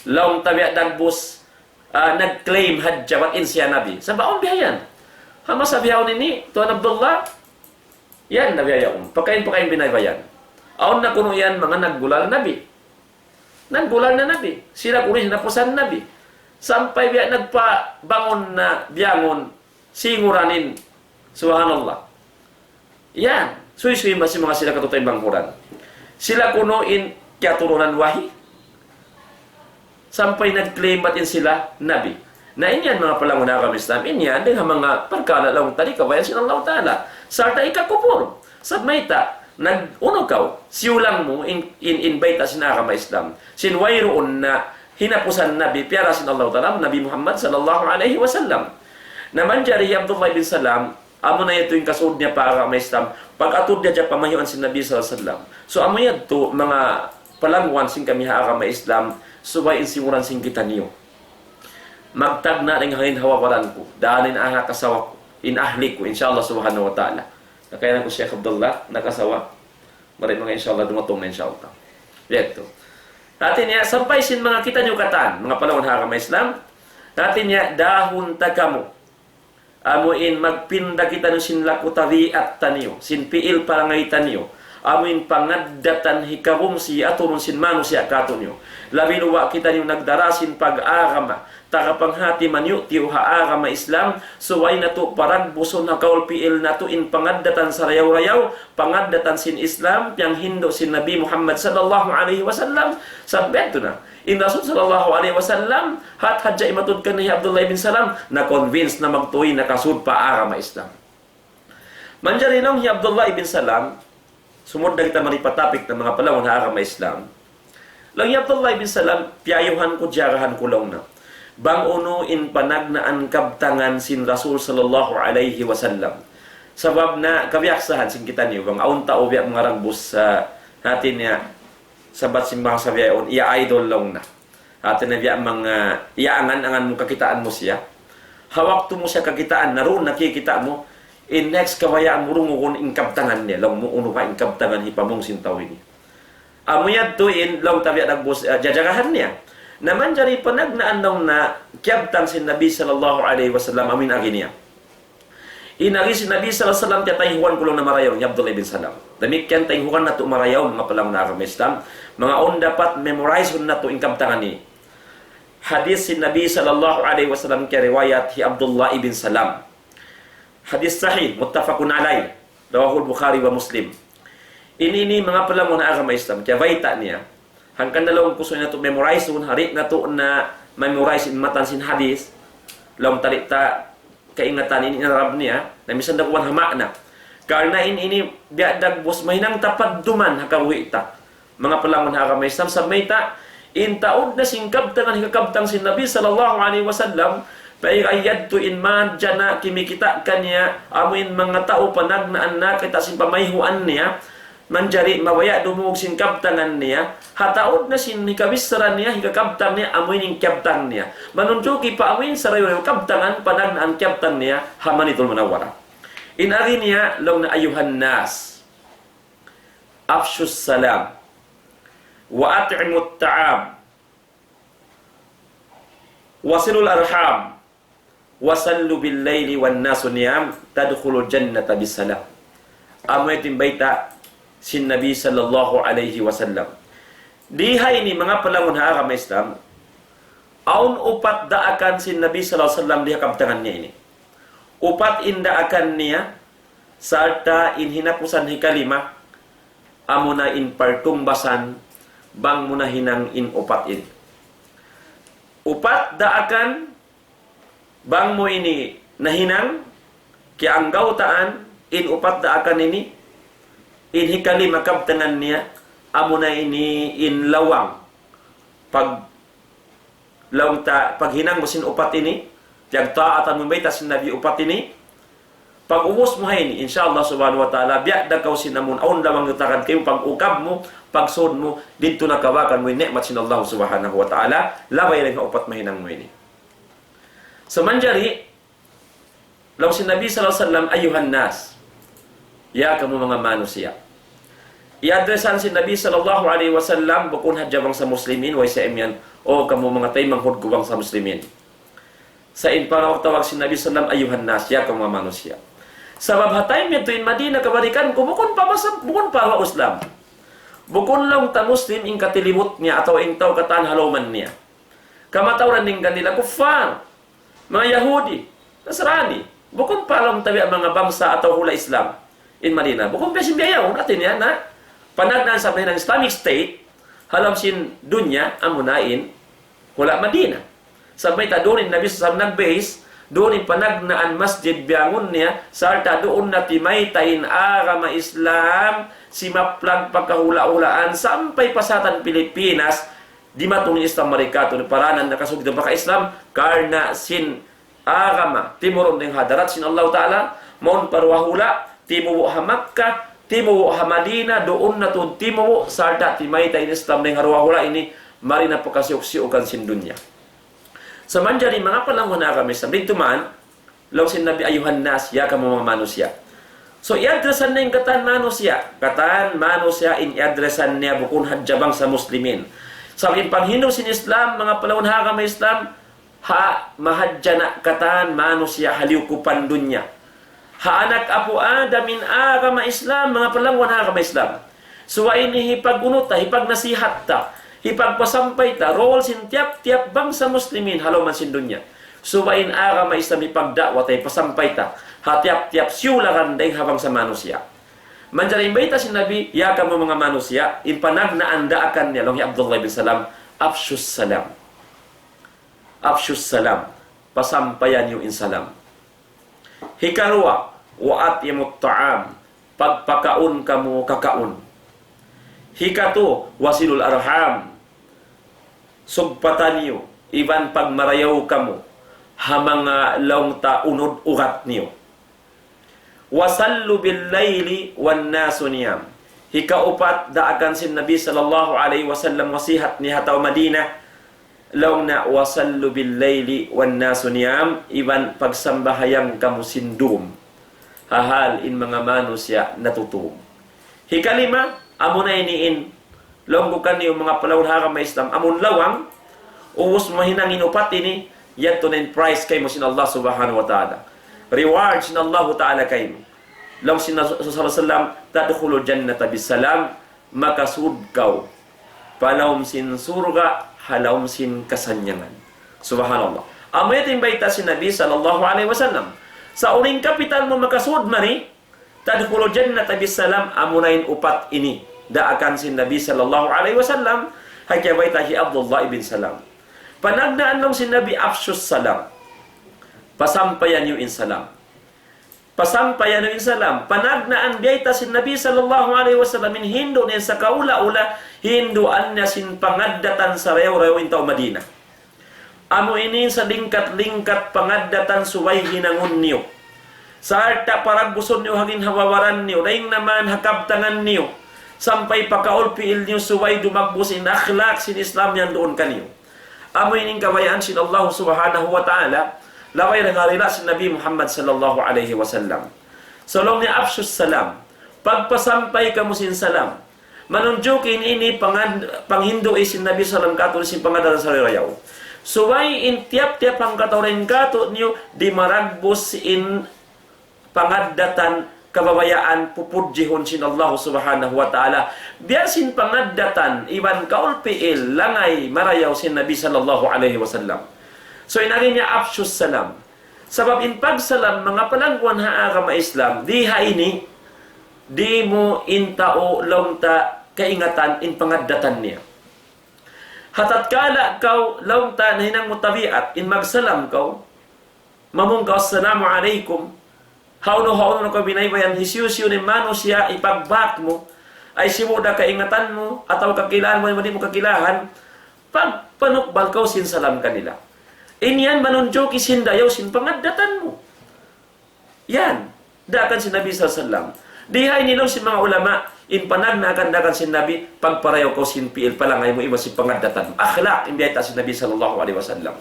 laung ta biya' dagbus, ah, nag-claim hadja bat in siya Nabi. Sabab awn biya' yan. Ha masa bihaun ini, Tuan Abdullah, yan na biya' yaun. Pakain-pakain binaybayan. Awn na kunu' yan manga naggulal Nabi. Naggulal na Nabi. Sila kunu' in hinapusan Nabi. Sampay biya' nagpabangun na biyangun, singuran in. Subhanallah. Yan, suysuy masi manga sila katu'tay bangkuran. Sila kunu' in kiyaturunan wahi. Sampay nag-claim bat in sila Nabi. Na in yan manga palangguan ha agama Islam, in yan, dayn ha manga parkala' laung ta di' kabayaan sin Allah Ta'ala. Sarta' hikakupur. Sabab mayta', nag-unu kaw, siyulang mu in, in, in bayta' sin agama Islam. Sin wayruun na hinapusan Nabi, piyara sin Allah Ta'ala, Nabi Muhammad sallallahu alayhi wasallam. Na manjari hi Abdullah ibn Salam, amu na yadtu in kasud niya pa agama Islam. Pag-atud niya hadja pamayhuan sin Nabi sallallahu alayhi wasallam. So, amu yadtu, manga palangguan sin kami ha agama Islam, subay in singuran sin kitaniyu. Magtagna' dayn ha ginhawa-baran ku, dayn in aha kasawa ku, in ahli ku, insya Allah subhanahu wa ta'ala. Nakayanan ku Sheikh Abdullah, nakasawa. Mari manga insya Allah, dumatung na insya Allah. Yadtu. Hati niya, sampay sin manga kitaniyu katan, manga palangguan ha agama Islam. Hati niya, dahun ta kamu. Amu in magpinda kitaniyu sin laku tabiat taniyu, sin pi'il parangay taniyu. Amu in pangaddatan hikabungsi aturun sin manusiya' kātu'niyu. Labi luba' kitaniyu nagdara sin pag-agama, tagapanghati manyu' tiyu' ha agama Islam, subay natu' paragbusun ha kaul pi'il natu' in pangaddatan sarayaw-rayaw, pangaddatan sin Islam, piyanghindu' sin Nabi Muhammad sallallahu alayhi wasallam, sabab yadtu na. In Rasul sallallahu alayhi wasallam, hat hadja imatud kaniya hi Abdullah ibn Salam, na-convince na magtuy nakasud pa agama Islam. Manjari laung hi Abdullah ibn Salam, sumud na kita mari pa topic na manga palangguan ha agama Islam. Laung hi Abdullah ibn Salam, piyayuhan ku, jiyarahan ku laung na. Bang unu in panagnaan kabtangan sin Rasul sallallahu alayhi wasallam. Sabab na kabiyaksahan sin kitaniyu, bang awn tau biya' manga ragbus sa hati niya, Sabab sin bahasa biya' yaun, iya idol laung na. Hati niya biya' manga, iya angan-angan mu kakitaan mu siya. Ha waktu mu siya kakitaan, na duun na kikita' mu, in next kabayaan mu dungugun in kabtangan niya, laung mu unu pa in kabtangan hipamung sin tau ini. Amu yadtu in laung ta biya' dagbus, ah, jajagahan niya. Na manjari panagnaan laung na kiyabtang sin Nabi sallallahu alayhi wasallam amu in agi niya. In agi sin Nabi sallallahu alayhi wasallam tiyatayhuan ku laung na marayaw hi Abdullah bin Salam. Damikkiyan tayhuan natu' marayaw, manga palangga' agama Islam. Manga awn dapat memorize natu' in kabtangan ini. Hadith sin Nabi sallallahu alayhi wasallam kiyariwayat hi Abdullah ibn Salam. Hadith sahih, muttafaqun alayh. Rawahul Bukhari wa Muslim. Ini, ini manga palangga' agama Islam. Kiyabayta' niya. Hangkan na laung ku sa natu' memorize, hari natu' na memorize in matan sin hadith. Laung ta di' ta kaingatan in Arab niya, na misan da kuwan ha makna. Karna' in ini biya' dagbus mahinang ta padduman ha kabuhi' ta. Manga palangga' agama Islam, sabab mayta', in taud na sin kabtangan hikakabtang sin Nabi sallallahu alayhi wasallam, paiga yadtu in madjana' kimikita' kaniya, amu in manga tau panagnaan na kita' sin pamayhuan niya, manjari mabaya' dumungug sin kabtangan niya, ha taud na sin hikabissara niya, hikakabtang niya, amu in kiyabtang niya. Manunjuki pa amu in sarayu-rayu kabtangan, panagnaan kiyabtang niya, ha Madinatul Munawwarah. In agi niya, laung na أيها الناس أفشوا السلام وأطعموا الطعام وصلوا الأرحام وصلوا بالليل والناس نيام تدخلوا الجنة بسلام. Amu yadtu in bayta' sin Nabi sallallahu alayhi wasallam. Di ha ini manga palangga' agama Islam, awn upat daakan sin Nabi sallallahu alayhi wasallam di ha kabtangan niya ini. Upat in daakan niya, sarta' in hinapusan hikalima, amuna in partumbasan, bang mu nahinang in upat ini. Upat daakan, bang mu ini nahinang, kiyanggautaan, in upat daakan ini, in hikalima kabtangan niya, amuna ini in lawang. Pag laung ta, paghinang mu sin upat ini, piyagtaatan mu bayta' sin Nabi upat ini, pag-ubus mu ha ini, insya Allah subhanahu wa ta'ala, biya' da kaw sin amun awn lawang yutakan kaymu, pag-ukab mu, pagsud mu, didtu na kawakan mu in ni'mat sin Allah subhanahu wa ta'ala, labay dayn ha upat mahinang mu ini. So manjari, laung sin Nabi sallallahu alayhi wasallam, أيها الناس, ya kamu manga manusiya'. Iyadresan sin Nabi sallallahu alayhi wasallam, bukun hadja bangsa Muslimin, way sa imiyan, o kamu manga taymanghud ku bangsa Muslimin. Sa' in pangawag-tawag sin Nabi sallam, أيها الناس, ya kamu manga manusiya'. Sabab ha time yadtu in Madina kabalikan ku, bukun pa masa, bukun pa ha Islam. Bukun laung ta Muslim in katilibut niya atawa in tau katan ha lawm niya. Kamatauran dayn kanila kuffar, manga Yahudi, Nasrani. Bukun pa laung ta biya' manga bangsa atawa hula' Islam in Madina. Bukun pa sin biya' yaun, hati niya na panagnaan sa' mahinang Islamic State ha lawm sin dunya, amuna in hula' Madina. Sabab mayta', duun in Nabi sallam nag-base, duun in panagnaan masjid biyangun niya, sarta' duun na timayta' in agama Islam, simaplag pa kahula'-hulaan, sampay pa satan Pilipinas, dimatung in Islam mari katu', paranan nakasugid pa ka-Islam, karna' sin agama, timurun dayn ha hadarat sin Allah Ta'ala, mawn pa duwa hula', timubu' ha Makkah, timubu' ha Madina, duun na tuud timubu', sarta' timayta' in Islam dayn ha duwa hula' ini, mari na pa kasiyuk-siyukan sin dunya. So manjari manga palangga' agama Islam, didtu man, laung sin Nabi, أيها الناس, ya kamu manga manusiya'. So, i-addressan niya in katan manusiya'. Katan manusiya' in i-addressan niya bukun hadja bangsa Muslimin. Sabab in panghindu' sin Islam, manga palangga' agama Islam, ha mahadjana' katan manusiya' ha liyukupan dunya. Ha anak apu' Adam in agama Islam, manga palangga' agama Islam. Subay ini hipag-unu ta, hipagnasihat ta, hipagpasampay ta, role sin tiyap-tiyap bangsa Muslimin ha lawm sin dunya. Subay in agama Islam hipagda'wa ta, hipasampay ta ha tiyap-tiyap siyulakan dayn ha bangsa manusiya'. Manjari in bayta' sin Nabi, ya kamu manga manusiya', in panagnaan daakan niya, laung hi Abdullah bin Salam, أفشوا السلام. أفشوا السلام. Pasampaya niyu in salam. Hikaruwa, وأطعموا الطعام, pagpakaun kamu kakaun. Hikatu, وصلوا الأرحام, sugpata niyu, iban pagmarayaw kamu, ha manga laung ta unud ugat niyu. وصلوا بالليل والناس نيام. Ikaupat, daakan sin Nabi sallallahu alayhi wasallam wasihat niya ha tau Madina, laung niya, وصلوا بالليل والناس نيام, iban pagsambahayang kamu sin dum, ha hal in manga manusiya' natutug. Hikalima, amuna ini in, laung ku kaniyu manga palaun ha agama Islam, amun lawang, ubus mahinang in upat ini, yadtu na in prize kaymu sin Allah Subhanahu wa Ta'ala. Reward sin Allah Ta'ala kaymu. Laung sin Rasul sallallahu alayhi wasallam, تدخلوا الجنة بسلام, makasud kaw pa lawm sin surga' ha lawm sin kasannyangan. Subhanallah. Amu yadtu in bayta' sin Nabi sallallahu alayhi wasallam. Sa' uling kapital mu makasud mari, تدخلوا الجنة بسلام, amuna in upat ini. Daakan sin Nabi sallallahu alayhi wasallam, ha kiyabayta' hi Abdullah ibn Salam. Panagnaan laung sin Nabi أفشوا السلام. Pasampaya niyu in salam. Pasampaya niyu in salam. Panagnaan biyayta' sin Nabi sallallahu alayhi wasallam in hindu' niya sa kaula-ula, hinduan niya sin pangaddatan sarayaw-rayaw in tau Madina. Amu ini sa lingkat-lingkat pangaddatan subay hinangun niyu. Sarta' paragbusun niyu ha ginhawa-baran niyu, dayn naman ha kabtangan niyu, sampay pa kaulpiil niyu subay dumagbus in akhlak sin Islam yan duun kaniyu. Amu ini in kabayaan sin Allah Subhanahu wa Ta'ala, labay da ha rila sin Nabi Muhammad sallallahu alayhi wasallam. Sa' laung niya أفشوا السلام, pagpasampay kamu sin salam. Manunjuki in ini pangan-, panghindu' sin Nabi sallam katu' sin pangaddatan sarayaw-rayaw. Subay in tiyap-tiyap hangkatau dayn katu' niyu di' maragbus in pangaddatan kabayaan pupudjihun sin Allah Subhanahu wa Ta'ala. Biya' sin pangaddatan iban kaulpiil langay marayaw sin Nabi sallallahu alayhi wasallam. So, in agi niya أفشوا السلام. Sabab in pagsalam, manga palangguan ha agama Islam, di ha ini, di' mu in tau laung ta kaingatan in pangaddatan niya. Ha tatkala kaw laung ta nahinang mu tabiat, in magsalam kaw, mamung kaw, "Assalamu alaykum." Hawnu-hawnu na kaw binaybayan, hisiyu-siyu in manusiya' ipagbak mu, ay sibu' da kaingatan mu, atawa kakilahan mu, di' mu kakilahan, pagpanukbal kaw sin salam kanila. In yan manunjuki sin dayaw sin pangaddatan mu. Yan. Daakan sin Nabi sallallahu alayhi wasallam. Di ha ini laung sin manga ulama, in panagnaan daakan sin Nabi, pagparayaw kaw sin piil pa langay mu iban sin pangaddatan. Akhlak, in biyayta' sin Nabi sallallahu alayhi wasallam.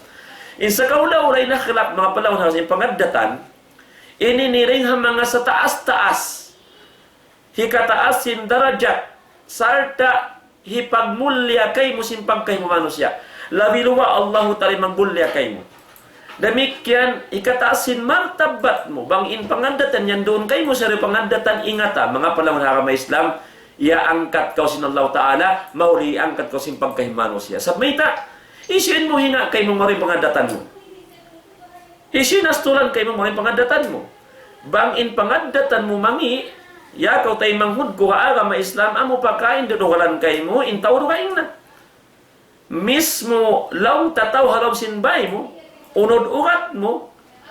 In sa kaula-ula in akhlak, manga palaun ha sin pangaddatan, ini niring ha manga sataas-taas. Hikataas sin darajat, sarta' hipagmulliya kaymu sin pagkahi mu manusiya'. Labi luba' Allahu Ta'ala in magmulliya kaymu. Damikkiyan, hikataas sin martabat mu, bang in pangaddatan yan duun kaymu, sari pangaddatan ingata, manga palaun ha agama Islam, iyaangkat kaw sin Allahu Ta'ala, mahuli iyaangkat kaw sin pagkahi manusiya'. Sabab mayta', hisiyu in muhinga' kaymu mari pangaddatan mu. Hisiyu in asturan kaymu mari pangaddatan mu. Bang in pangaddatan mu mangi', ya kaw taymanghud ku ha agama Islam, amu pa kain dudugalan kaymu, in tau dugaing na. Mismu laung ta tau ha lawm sin bay mu, unud ugat mu,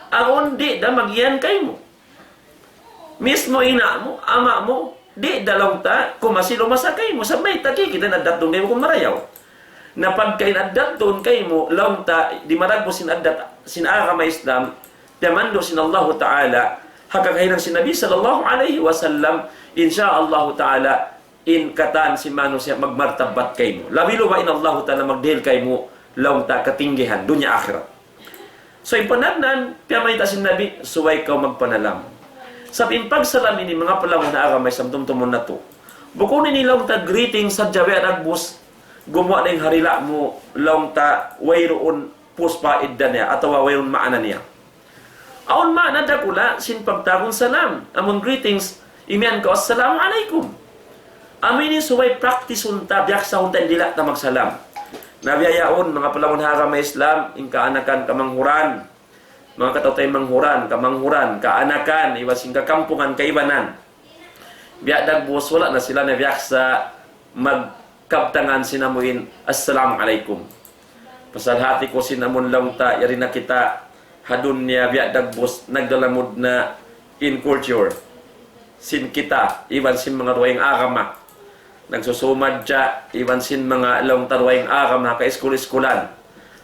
awn di' da magiyan kaymu. Mismu ina' mu, ama' mu, di' da laung ta kumasi lumasa kaymu, sabab mayta' kikita' in addat duun kaymu kun marayaw. Na pagka in addat duun kaymu, laung ta, di' marayaw sin addat, sin agama Islam, piyamandu' sin Allahu Ta'ala, ha kakahinang sin Nabi sallallahu alayhi wasallam, insya Allahu Ta'ala, in katan sin manusiya' magmartabat kaymu. Labi luba' in Allahu Ta'ala magdihil kaymu, laung ta katinggihan, dunya akhirat. So, in panagnaan, piyamayta' sin Nabi, subay kaw magpanalam. Sabab in pagsalam ini, manga palaun ha agama Islam, tumtumun natu'. Bukun ini laung ta greeting sadja biya' dagbus, gumuwa' dayn ha dila' mu, laung ta wayruun puspa idda niya, atawa wayruun maana niya. Awn maana dakula' sin pagtawagun salam. Amun greetings, imiyan kaw, "Assalamu alaykum." Amu ini subay praktisun ta, biyaksahun ta in dila' ta magsalam. Na biya' yaun, manga palaun ha agama Islam, in kaanakan, kamanghuran, manga kataw-taymanghuran, kamanghuran, kaanakan, iban sin kakampungan, kaibanan. Biya' dagbus wala' na sila nabiyaksa magkabtangan sin amuin, "Assalamu alaykum." Pasal hati ku sin amun laung ta, yari na kita ha dunya biya' dagbus, naglalamud na in culture sin kita, iban sin manga dugaing agama. Nagsusumadja, iban sin manga laung ta dugaing agama, ha kaiskul-iskulan,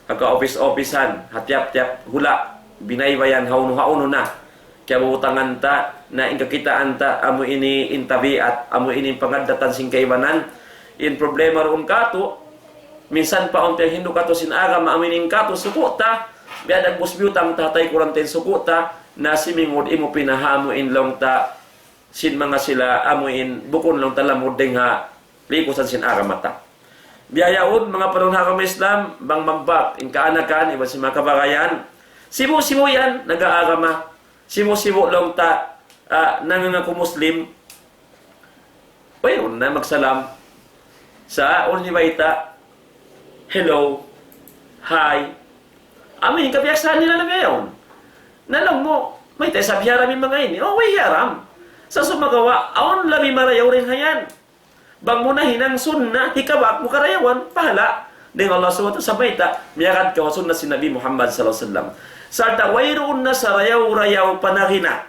ha kaopis-opisan, ha tiyap-tiyap hula', binaybayan, hawnu-hawnu na. Kiyabutangan ta, na in kakitaan ta, amu ini in tabiat, amu ini in pangaddatan sin kaibanan. In problema duun katu', minsan pa awn piyaghindu' katu' sin agama, amu ini in katu' suku' ta, biya' dagbus biyutang ta, tay kurang ten suku' ta, na simingud imu pinahamu in laung ta, sin manga sila amu in bukun laung ta lamud dayn ha likusan sin agama ta. Biya' yaun, manga palangga' ha agama Islam, bang magbak in kaanakan, iban sin manga kabagayan, sibu'-sibu' yan, nag-aagama. Sibu'-sibu' laung ta, ah, nangangaku Muslim. Uy, unu na magsalam. Sa' unu in bayta', hello, hi. Amu in kabiyaksahan nila na biya' yaun. Na laung mu, mayta' isab hiyaram in manga ini? Oh, way hiyaram. Sa' sumagawa', awn labi marayaw dayn ha yan. Bang mu nahinang sunna, hikabak mu karayawan, pahala'. Dayn Allah Subhanahu wa Ta'ala, sa' mayta', miyagad kaw ha sunna sin Nabi Muhammad sallallahu alayhi wasallam. Sarta' wayruun na sarayaw-rayaw panagina.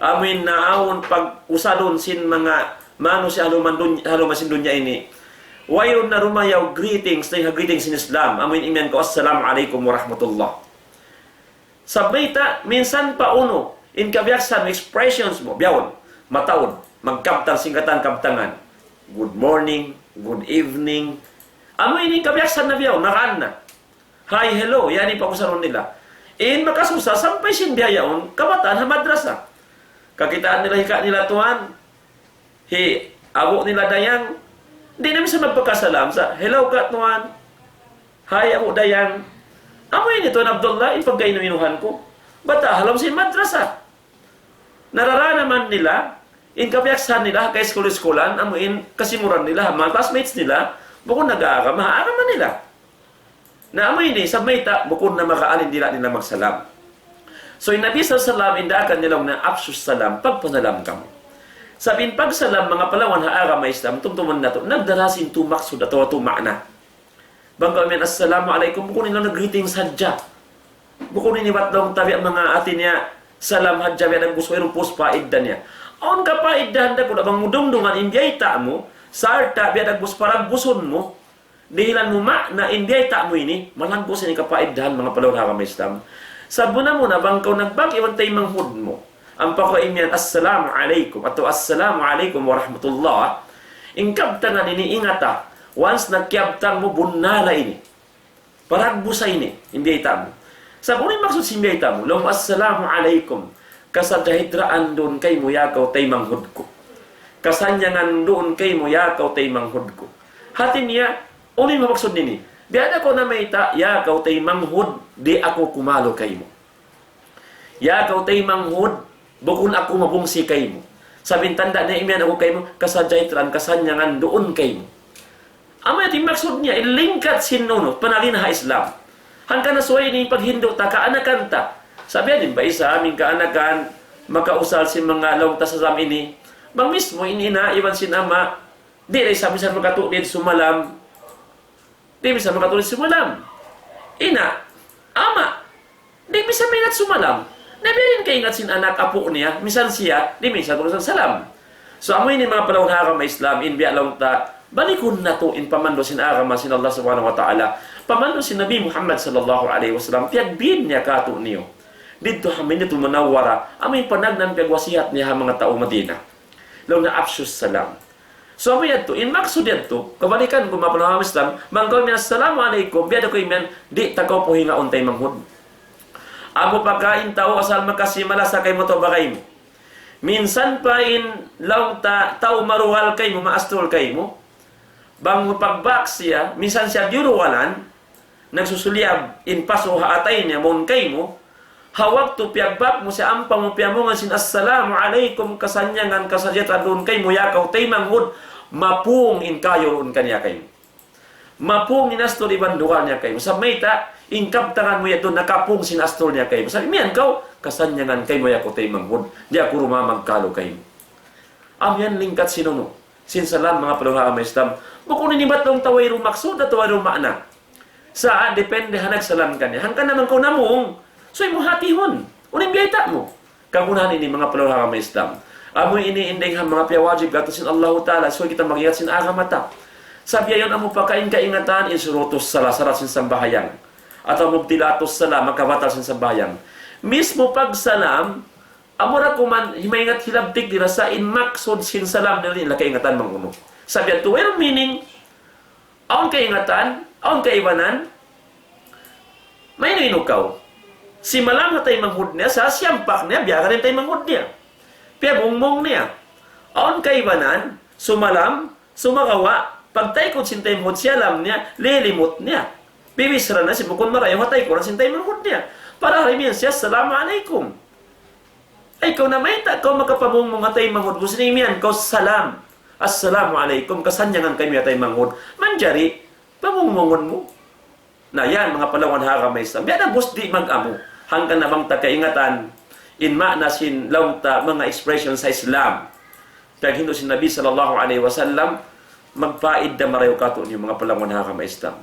Amu in naawn pag-usalun sin manga manusiya' ha lawm dunya, ha lawm sin dunya ini. Wayruun na rumayaw greetings, dayn ha greetings sin Islam. Amu in imiyan kaw, "Assalamu alaykum warahmatullah." Sa' mayta', minsan pa unu, in kabiyaksahan expressions mu, biya' yaun, mataud, magkabtang sin katan kabtangan. Good morning, good evening. Amu ini in kabiyaksahan na biya' yaun, nakaan na. Hi, hello, yan in pag-usalun nila. In makasusa, sampay sin biya' yaun, kabataan ha madrasa. Kakitaan nila, hika' nila tuwan, hi, abu' nila dayang, di' na minsan magpakasalam sa', "Hello ka tuwan. Hi, abu' dayang." Amu ini tuwan Abdullah, in pagkainu-inuhan ku. Bata' ha lawm sin madrasa. Nararanaman nila, in kabiyaksahan nila, ha ka-iskul-iskulan, amu in kasimuran nila, ha manga classmates nila, bukun nag-aagama, ha agama nila. Na amu ini, sa' mayta', bukun na makaalin dila' nila magsalam. So, in Nabi sallallahu alayhi wasallam, in daakan niya laung niya, "Afshus salam, pagpanalam kamu." Sabab in pagsalam, manga palangga' ha agama Islam, tumtuman natu', nagdara sin tū maksud atawa tū maana. Bang kaw imiyan, "Assalamu alaykum," bukun in laung niya greetings hadja. Bukun ini bat laung ta biya' manga hāti niya salam hadja, biya' dagbus, wayruun pus paidda niya. Awn kapaidahan dakula' bang mu dumduman in biyayta' mu, sarta' biya' dagbus paragbusun mu, dihilan mu maana in biyayta' mu ini, malagbus ini kapaidahan manga palangga' ha agama Islam. Sa' muna-muna bang kaw nagbak iban taymanghud mu, ampa kaw imiyan, "Assalamu alaykum," atawa, "Assalamu alaykum warahmatullah." In kabtangan ini ingata, once na kiyabtang mu, bunnala ini. Paragbusa ini, in biyayta' mu. Sa' unu in maksud sin biyayta' mu? Laung mu, "Assalamu alaykum. Kasajahtraan duun kaymu ya kaw taymanghud ku. Kasannyangan duun kaymu ya kaw taymanghud ku." Hāti niya, unu in maksud nini? Biya' da kaw namayta', "Ya kaw taymanghud, di' aku kumalu kaymu. Ya kaw taymanghud, bukun aku mabungsi kaymu. Sabab in tanda' niya imiyan aku kaymu, kasajahtraan, kasannyangan duun kaymu." Amu yan in maksud niya, in lingkat sin unu, panagina ha Islam. Hangkan na subay ini paghindu' ta kaanakan ta. Sabab yan in bayta' amu in kaanakan, makausal sin manga laung ta sa jaman ini. Bang mismu in ina', iban sin ama', di' da isab minsan makatulid sumalam. Di' minsan makatulid sumalam. Ina', ama', di' minsan maingat sumalam. Na biya' diin kaingat sin anak apu' niya, minsan siya, di' minsan tulid salam. So, amu ini manga palangga' ha agama Islam, in biya' laung ta, balikun natu' in pamandu' sin agama sin Allah Subhanahu wa Ta'ala. Pamandu' sin Nabi Muhammad sallallahu alayhi wasallam, piyagbin niya kātu'niyu. Didtu ha Madinatul Munawwara, amu in panagnaan piyagwasihat niya ha manga tau Madina. Laung niya, "Afshus salam." So, amu yadtu, in maksud yadtu, kabalikan ku manga palangga' ha agama Islam, bang kaw imiyan, "Assalamu alaykum," biya' da kaw imiyan, "Di' ta kaw puhingaun taymanghud." Amu pa ka in tau asal makasi malasa kaymu atawa bagay mu. Minsan pa in laung ta, tau maruwal kaymu, maastul kaymu. Bang mu pagbak siya, minsan siya diyuruwalan, nagsusuliyab in pasu' ha atay niya mawn kaymu, ha waktu piyagbak mu siya ampa mu piyamungan sin, "Assalamu alaykum, kasannyangan, kasajahtraan duun kaymu ya kaw taymanghud," mapung in kayu duun kaniya kaymu. Mapung in astul iban dugal niya kaymu. Sabab mayta', in kabtangan mu yadtu nakapung sin astul niya kaymu. Sabab imiyan kaw, "Kasannyangan kaymu ya kaw taymanghud, di' aku dumamag kalu kaymu." Amu yan lingkat sin unu, sin salam, manga palangga' ha agama Islam. Bukun ini bat laung ta wayruun maksud atawa wayruun maana. Sa' depende ha nagsalam kaniya. Hangkan na bang kaw namung, subay mu hātihun. Unu in biyayta' mu? Kagunahan ini manga palangga' ha agama Islam. Amu ini in dayng ha manga piyawajib kātu' sin Allahu Ta'ala. Subay kita mag-ingat sin agama ta. Sa' biya' yaun amu pa ka in kaingatan in shurutus salah, sarat sin sambahayang. Atawa mubtilatus salah, makabatal sin sambahayang. Mismu pagsalam, Amura kuman himaingat hilabtik di rasa in maksud sin salam nila in laka ingatan mangunu. Sabihan tu, well, meaning, awn kaingatan, awn kaibanan, mainu-inu kaw. Simalam ha taymanghud niya, sa siyampak niya, biya' ka rin taymanghud niya. Piyamungmung niya. Awn kaibanan, sumalam, sumagawa', pagtaykud sin taymanghud siyalam niya, lilimut niya. Bibisra na si bukun marayaw ha taykuran sin taymanghud niya. Para harimin siya, "Assalamu alaykum." Ay, kaw na mayta' kaw makapamungmung ha taymanghud mu, sin imiyan kaw salam. "Assalamu alaykum, kasannyangan kaymu ya taymanghud." Manjari, pamungmungun mu. Na yan, manga palangwan ha agama Islam. Biya' na bus di' mag-amu. Hangkan na bang ta kaingatan, in maana sin laung ta manga expression sa Islam. Piyaghindu' sin Nabi sallallahu alayhi wasallam, magpaid da marayaw katu' niyu manga palangwan ha agama Islam.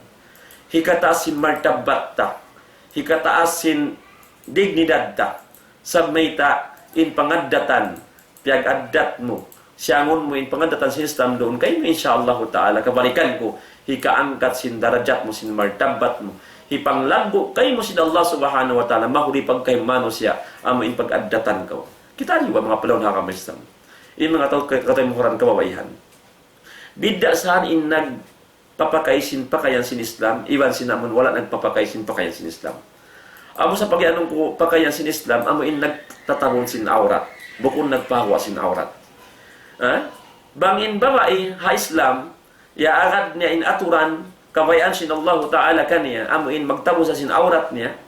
Hikataas sin martabat ta, hikataas sin dignidad ta, sa' mayta' in pangaddatan, piyag-addat mu, siyangun mu in pangaddatan sin Islam duun kaymu, insya Allahu ta'ala, kabalikan ku, hikaangkat sin darajat mu, sin martabat mu, hipanglaggu' kaymu sin Allah subhanahu wa ta'ala, mahuli pagkahi manusiya', amu in pag-addatan kaw. Kita' niyu ba manga palangwan ha agama Islam? In manga tau, ka-, kataymuhuran kababaihan. Bidda' saan in nagpapakay sin pakayan sin Islam, iban sin amun wala' nagpapakay sin pakayan sin Islam. Amu sa pagiyanun ku pakayan sin Islam, amu in nagtatabun sin awrat, bukun nagpaguwa' sin awrat. Ha? Bang in babai ha Islam, ya agad niya in aturan, kabayaan sin Allahu Ta'ala kaniya, amu in magtabun sa sin awrat niya,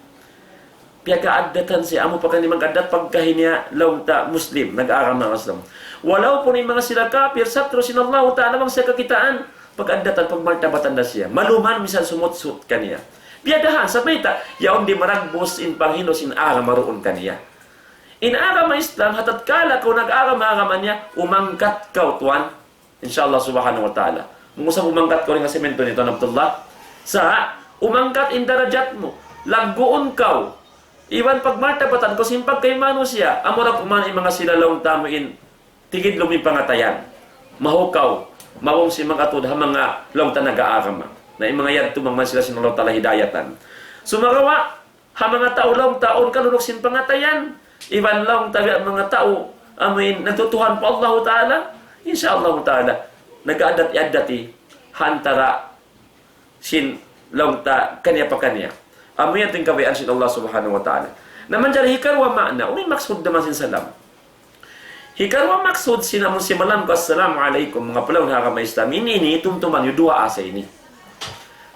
piyakaaddatan siya, amu pa kaniya mag-addat pagkahi niya laung ta Muslim, nag-agama Islam. Walaupun in manga sila kapir, satru' sin Allahu Ta'ala, bang siya kakitaan, pag-addatan, pagmartabatan da siya. Maluman misan sumutsut kaniya. Biyadahan, sa' mayta', yaun di' maragbus in panghindu' sin agama duun kaniya. In agama Islam, ha tatkala kaw nag-agama-agama niya, umangkat kaw, tuwan. Insya Allah subhanahu wa ta'ala. Mungusap umangkat kaw dayn ha simento niyu, Tuan Abdullah. Sa' umangkat in darajat mu. Lagguun kaw. Iban pagmartabatan kaw sin pagkahi manusiya'. Amura kuman in manga sila laung ta amu in tigidlum in pangatayan. Mahukaw. Mabung sin manga atud ha manga laung ta nag-aagama. Na in manga yadtu manga sila sin Allah Ta'ala hidayatan. Sumagawa', ha manga tau laung ta awn kaluluk sin pangatayan, iban laung ta biya' manga tau, amuin, nagtutuhan pa Allahu Ta'ala, insya Allahu Ta'ala, nag-addat-addati, ha antara sin laung ta kaniya pa kaniya. Amu yan in kabayaan sin Allah Subhanahu wa Ta'ala. Na manjari hikaruwa maana, unu in maksud naman sin salam? Hikaruwa maksud sin amun simalam kaw, "Assalamu alaykum," manga palangwan ha agama Islam. Ini, ini, tumtuman niyu duwaa sa ini.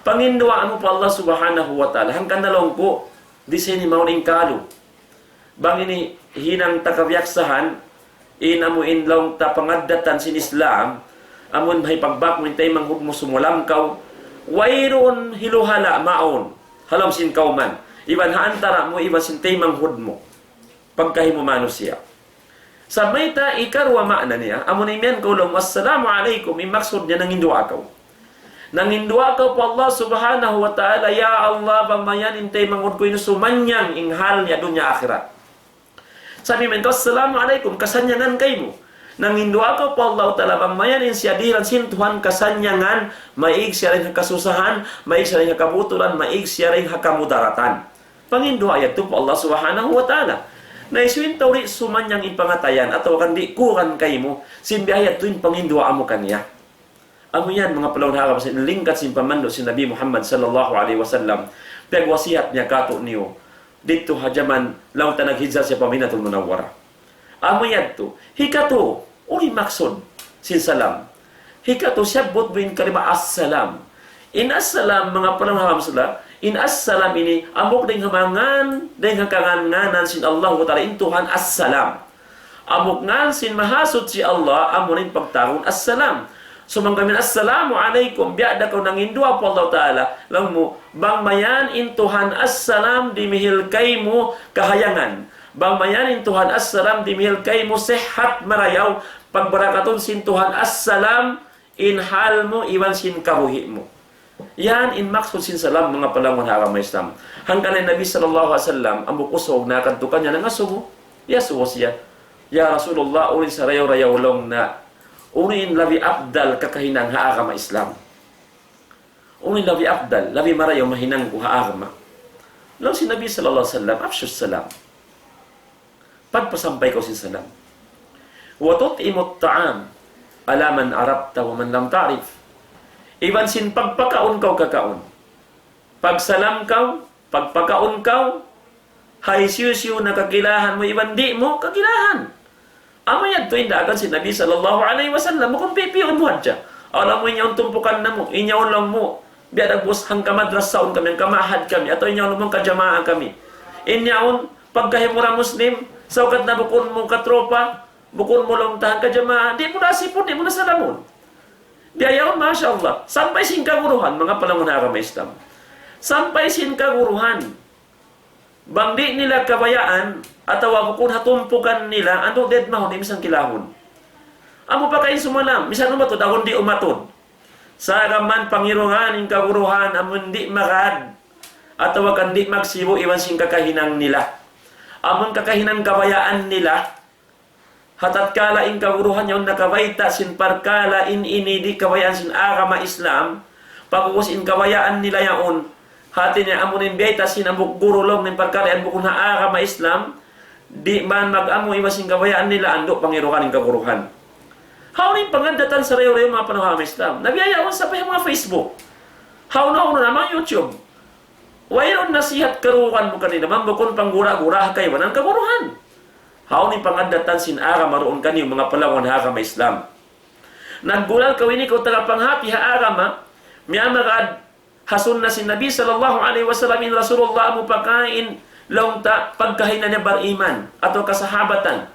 Panginduwaa mu pa Allah Subhanahu wa Ta'ala. Hangkan na laung ku, di' sa ini mawn in kalu. Bang ini hinang ta kabiyaksahan, in amu in laung ta pangaddatan sin Islam, amun hipagbak mu in taymanghud mu sumulam kaw, wayruun hiluhala' mawn, ha lawm sin kawman. Iban ha antara' mu, iban sin taymanghud mu. Pagkahi mu manusiya'. Sa' mayta' ikaruwa maana niya, amun imiyan kaw laung, "Assalamu alaykum," in maksud niya nanginduwaa kaw. Nanginduwaa kaw pa Allah Subhanahu wa Ta'ala, "Ya Allah, bang mayan in taymanghud ku ini sumannyang in hal niya dunya akhirat." Sa' imiyan kaw, "Assalamu alaykum," kasannyangan kaymu. Nanginduwaa kaw pa Allah Ta'ala, bang mayan in siya dihilan sin Tuhan kasannyangan, maig siya dayn ha kasusahan, maig siya dayn ha kabutulan, maig siya dayn ha kamudaratan. Panginduwaa yadtu pa Allah Subhanahu wa Ta'ala. Na hisiyu in tau di' sumannyang in pangatayan, atawa kan di' kulang kaymu, sin biya' yadtu in panginduwaa mu kaniya. Amu yan, manga palangwan ha agama, sin lingkat sin pamandu' sin Nabi Muhammad sallallahu alayhi wasallam. Piyagwasiyat niya katu' niyu. Didtu ha jaman, laung ta naghijra siya pa Madinatul Munawwara. Amu yadtu. Hikatu, unu in maksud sin salam? Hikatu, siyabbut mu in kalima assalam. In assalam, manga palangwan ha agama Islam, in assalam ini, hambuuk dayn ha manga ngan, dayn ha kangan-nganan sin Allahu Ta'ala, in Tuhan assalam. Hambuuk ngan sin Mahasuchi Allah, amu in pagtawagun assalam. So, bang kami, "Assalamu alaykum," biya' da kaw nanginduwaa pa Allah Ta'ala, laung mu, "Bang mayan in Tuhan assalam dimihil kaymu kahayangan. Bang mayan in Tuhan assalam dimihil kaymu sihat marayaw, pagbarakatun sin Tuhan assalam in hal mu iban sin kabuhi' mu." Yan in maksud sin salam, manga palangwan ha agama Islam. Hangkan in Nabi sallallahu alayhi wasallam, hambuuk usug nakadtu kaniya nangasubu. Iyasubu siya, "Ya Rasulullah, unu in sarayaw-rayaw laung niya, unu in labi afdal kakahinang ha agama Islam? Unu in labi afdal, labi marayaw mahinang ku ha agama?" Laung sin Nabi sallallahu alayhi wasallam, "Afshus salam." Pagpasampay kaw sin salam. وتطعم الطعام على من عرفت ومن لم تعرف. Iban sin pagpakaun kaw kakaun. Pagsalam kaw, pagpakaun kaw, ha hisiyu-siyu na kakilahan mu iban di' mu kakilahan. Amu yadtu in daakan sin Nabi sallallahu alayhi wasallam, bukun pipiun mu hadja. Aw, laung mu in yaun tumpukan namu', in yaun laung mu, biya' da bus hangka madrasaun kami, hangka ma'had kami, atawa in yaun laung mu hangka jamaa kami. In yaun, pagka hi mura Muslim, saukat na bukun mu katropa, bukun mu laung ta hangka jamaa, di' mu na sipun, di' mu na salamun. Biya' yaun, masha Allah. Sampay sin kaguruhan, manga palangun ha agama Islam. Sampay sin kaguruhan. Bang di' nila kabayaan, atawa bukun ha tumpukan nila, andu' dead mahun, di' misan kilahun. Amu pa kain sumalam, misan umatud, agun di' umatud. Sa' gaman pangiruhan in kaguruhan, amun di' magad, atawa kan di' magsibu' iban sin kakahinang nila. Amun kakahinang kabayaan nila, ha tatkala in kaguruhan yaun nakabayta' sin parkala' in ini di' kabayaan sin agama Islam, pag'ubus in kabayaan nila yaun, hati niya amu in biyayta' sin hambuuk guru laung niya in parkala' yan bukun ha agama Islam, di' man mag-amu iban sin kabayaan nila, andu' pangiruhan in kaguruhan. Hawnu in pangaddatan sarayaw-rayaw manga palangun ha agama Islam? Na biya' yaun sa pa manga Facebook. Hawnu-hawnu na manga YouTube. Wayruun nasihat karukan mu kanila, bang bukun panggura-gura ha kaibanan kaguruhan. Hawnu in pangaddatan sin agama duun kaniyu manga palangun ha agama Islam? Naggulal kaw ini kaw taga panghati ha agama, miyamagad ha sunna sin Nabi sallallahu alayhi wasallam in Rasulullah amu pakain laung ta pagkahinang niya bariman atawa kasahabatan.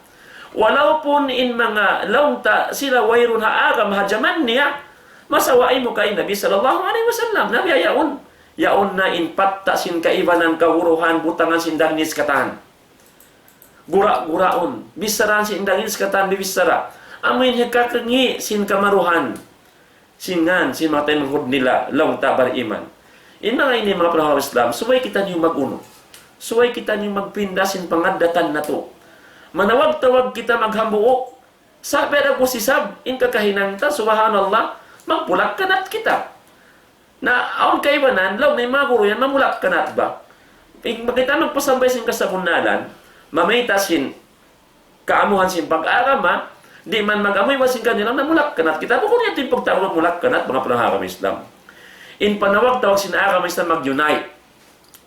Walaupun in manga laung ta sila wayruun ha agama ha jaman niya, masawa imu kain Nabi sallallahu alayhi wasallam. Na biya' yaun, yaun na in patta' sin kaibanan kaguruhan butangan sin dangis katan. Gura-guraun, bichara sin dangis katan bibichara. Amu in hikakangī' sin kamaruhan. Sin ngan, sin manga taymanghud nila, laung ta bariman. In manga ini manga palangun ha agama Islam, subay kitaniyu mag-unu. Subay kitaniyu magpinda sin pangaddatan natu'. Manawag-tawag kita maghambuuk. Sa' biya' da ku sisab, in kakahinang ta, subhanallah, magpulak-kanat kita. Na awn kaibanan, laung niya in manga guru yan, mamulak-kanat ba? In kita magpasampay sin kasabunnalan, mamayta' sin kaamuhan sin pag-agama, di' man mag-amuy ba sin kanila, namulak-kanat kita. Bukun yadtu in pagtawagun mulak-kanat, manga palangun ha agama Islam. In panawag-tawag sin agama Islam mag-unite,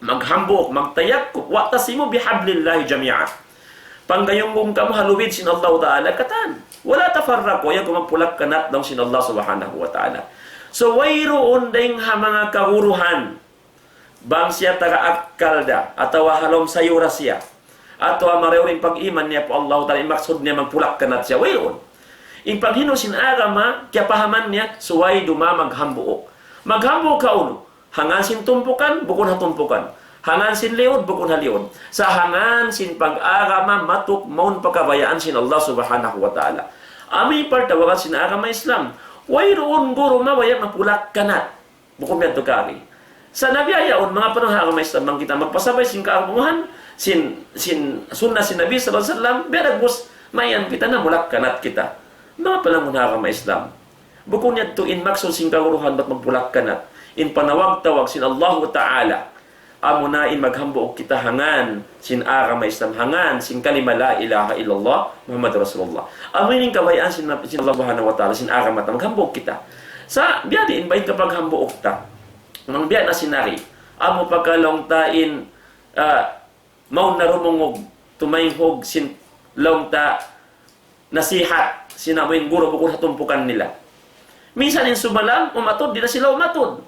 maghambuuk, magtayakkub, واعتصموا بحبل الله جميعا. Panggayunggung kamu ha lubid sin Allah Ta'ala katan. ولا تفرقوا, ayaw kamu magpulak-kanat laung sin Allah Subhanahu wa Ta'ala. So, wayruun dayng ha manga kaguruhan, bang siya taga akkal da, atawa ha lawm sayura siya, atawa marayaw in pag-iman niya pa Allah Ta'ala, in maksud niya magpulak-kanat siya, wayruun. In paghindu' sin agama, kiyapahaman niya, subay dumā maghambuuk. Maghambuuk hawnu? Ha ngan sin tumpukan, bukun ha tumpukan. Ha ngan sin liyud, bukun ha liyud. Sa' ha ngan sin pag-agama, matuk mawn pa kabayaan sin Allah Subhanahu wa Ta'ala. Amu in pagtawagun sin agama Islam. Wayruun guru mabaya' magpulak-kanat. Bukun biya' tu kari. Sa' na biya' yaun, manga palangun ha agama Islam, bang kita magpasampay sin kaagungguhan, sin, sin sunnah sin Nabi sallallahu alayhi wasallam, biya' da bus, mayan kita, namulak-kanat kita. Manga palangun ha agama Islam. Bukun yadtu in maksud sin kaguruhan bat magpulak-kanat. In panawag-tawag sin Allahu Ta'ala. Amuna in maghambuuk kita ha ngan sin agama Islam, ha ngan sin kalima لا إله إلا الله محمد رسول الله. Amu ini in kabayaan sin, sin Allah Subhanahu wa Ta'ala, sin agama ta, maghambuuk kita. Sa' biya' diin ba in kapaghambuuk ta? Bang biya' na sin ari. Amu pa ka laung ta in, ah, mawn na dumungug, tumayhug sin laung ta nasihat, sin amu in guru bukun ha tumpukan nila. Minsan in sumalam, umatud, di' na sila umatud.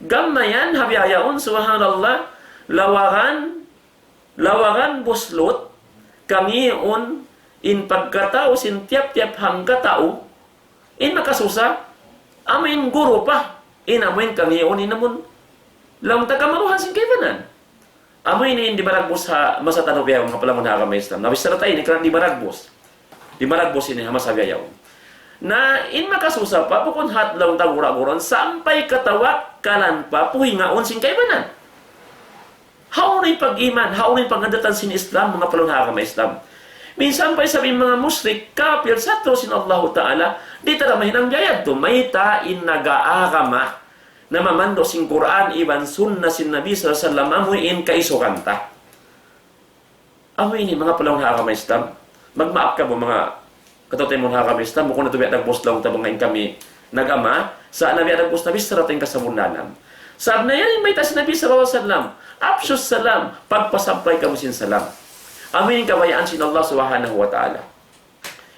Gam na yan, ha biya' yaun, subhanallah, lawagan, lawagan buslut, kangīun, in pagkatau, sin tiyap-tiyap hangkatau, in makasusa, amu in guru pa, in amu in kangīun, in amun, laung ta kamaruhan sin kaibanan. Amu ini in di' maragbus ha masa taniyu biya' manga palangun ha agama Islam. Na bichara ta ini, karna' di' maragbus. Di' maragbus ini ha masa biya' yaun. Na in makasusa pa, bukun hat laung ta gura-guraun, sampay katawakkalan pa, puhingaun sin kaibanan. Hawnu in pag-iman, hawnu in pangaddatan sin Islam, manga palangun ha agama Islam. Minsan pa isab in manga mushrik, kapir, satru' sin Allahu Ta'ala, di' ta da mahinang biya' yadtu, mayta' in nag-aagama, namamandu' sin Qur'an iban sunnah sin Nabi sallallahu alayhi wasallam, amu in kaisugan ta. Amu ini manga palaun ha agama Islam. Magmaap kamu manga kataw-taymanghuran ha agama Islam, bukun na tuud biya' dagbus laung ta manga in kami nag-ama, sa' na biya' dagbus na bichara ta in kasabunnalan. Sabab na yan in bayta' sin Nabi sallallahu alayhi wasallam, "Afshus salam, pagpasampay kamu sin salam." Amu in kabayaan sin Allah subhanahu wa ta'ala.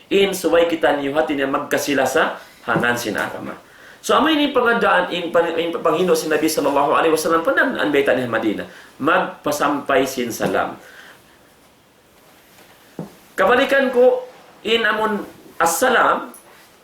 In subay kitaniyu hati niya magkasi-lasa ha ngan sin agama. So, amu ini in pangadaan, in pan-, in panghindu' sin Nabi sallallahu alayhi wasallam, panagnaan bayta' niya ha Madina. Magpasampay sin salam. Kabalikan ku, in amun assalam,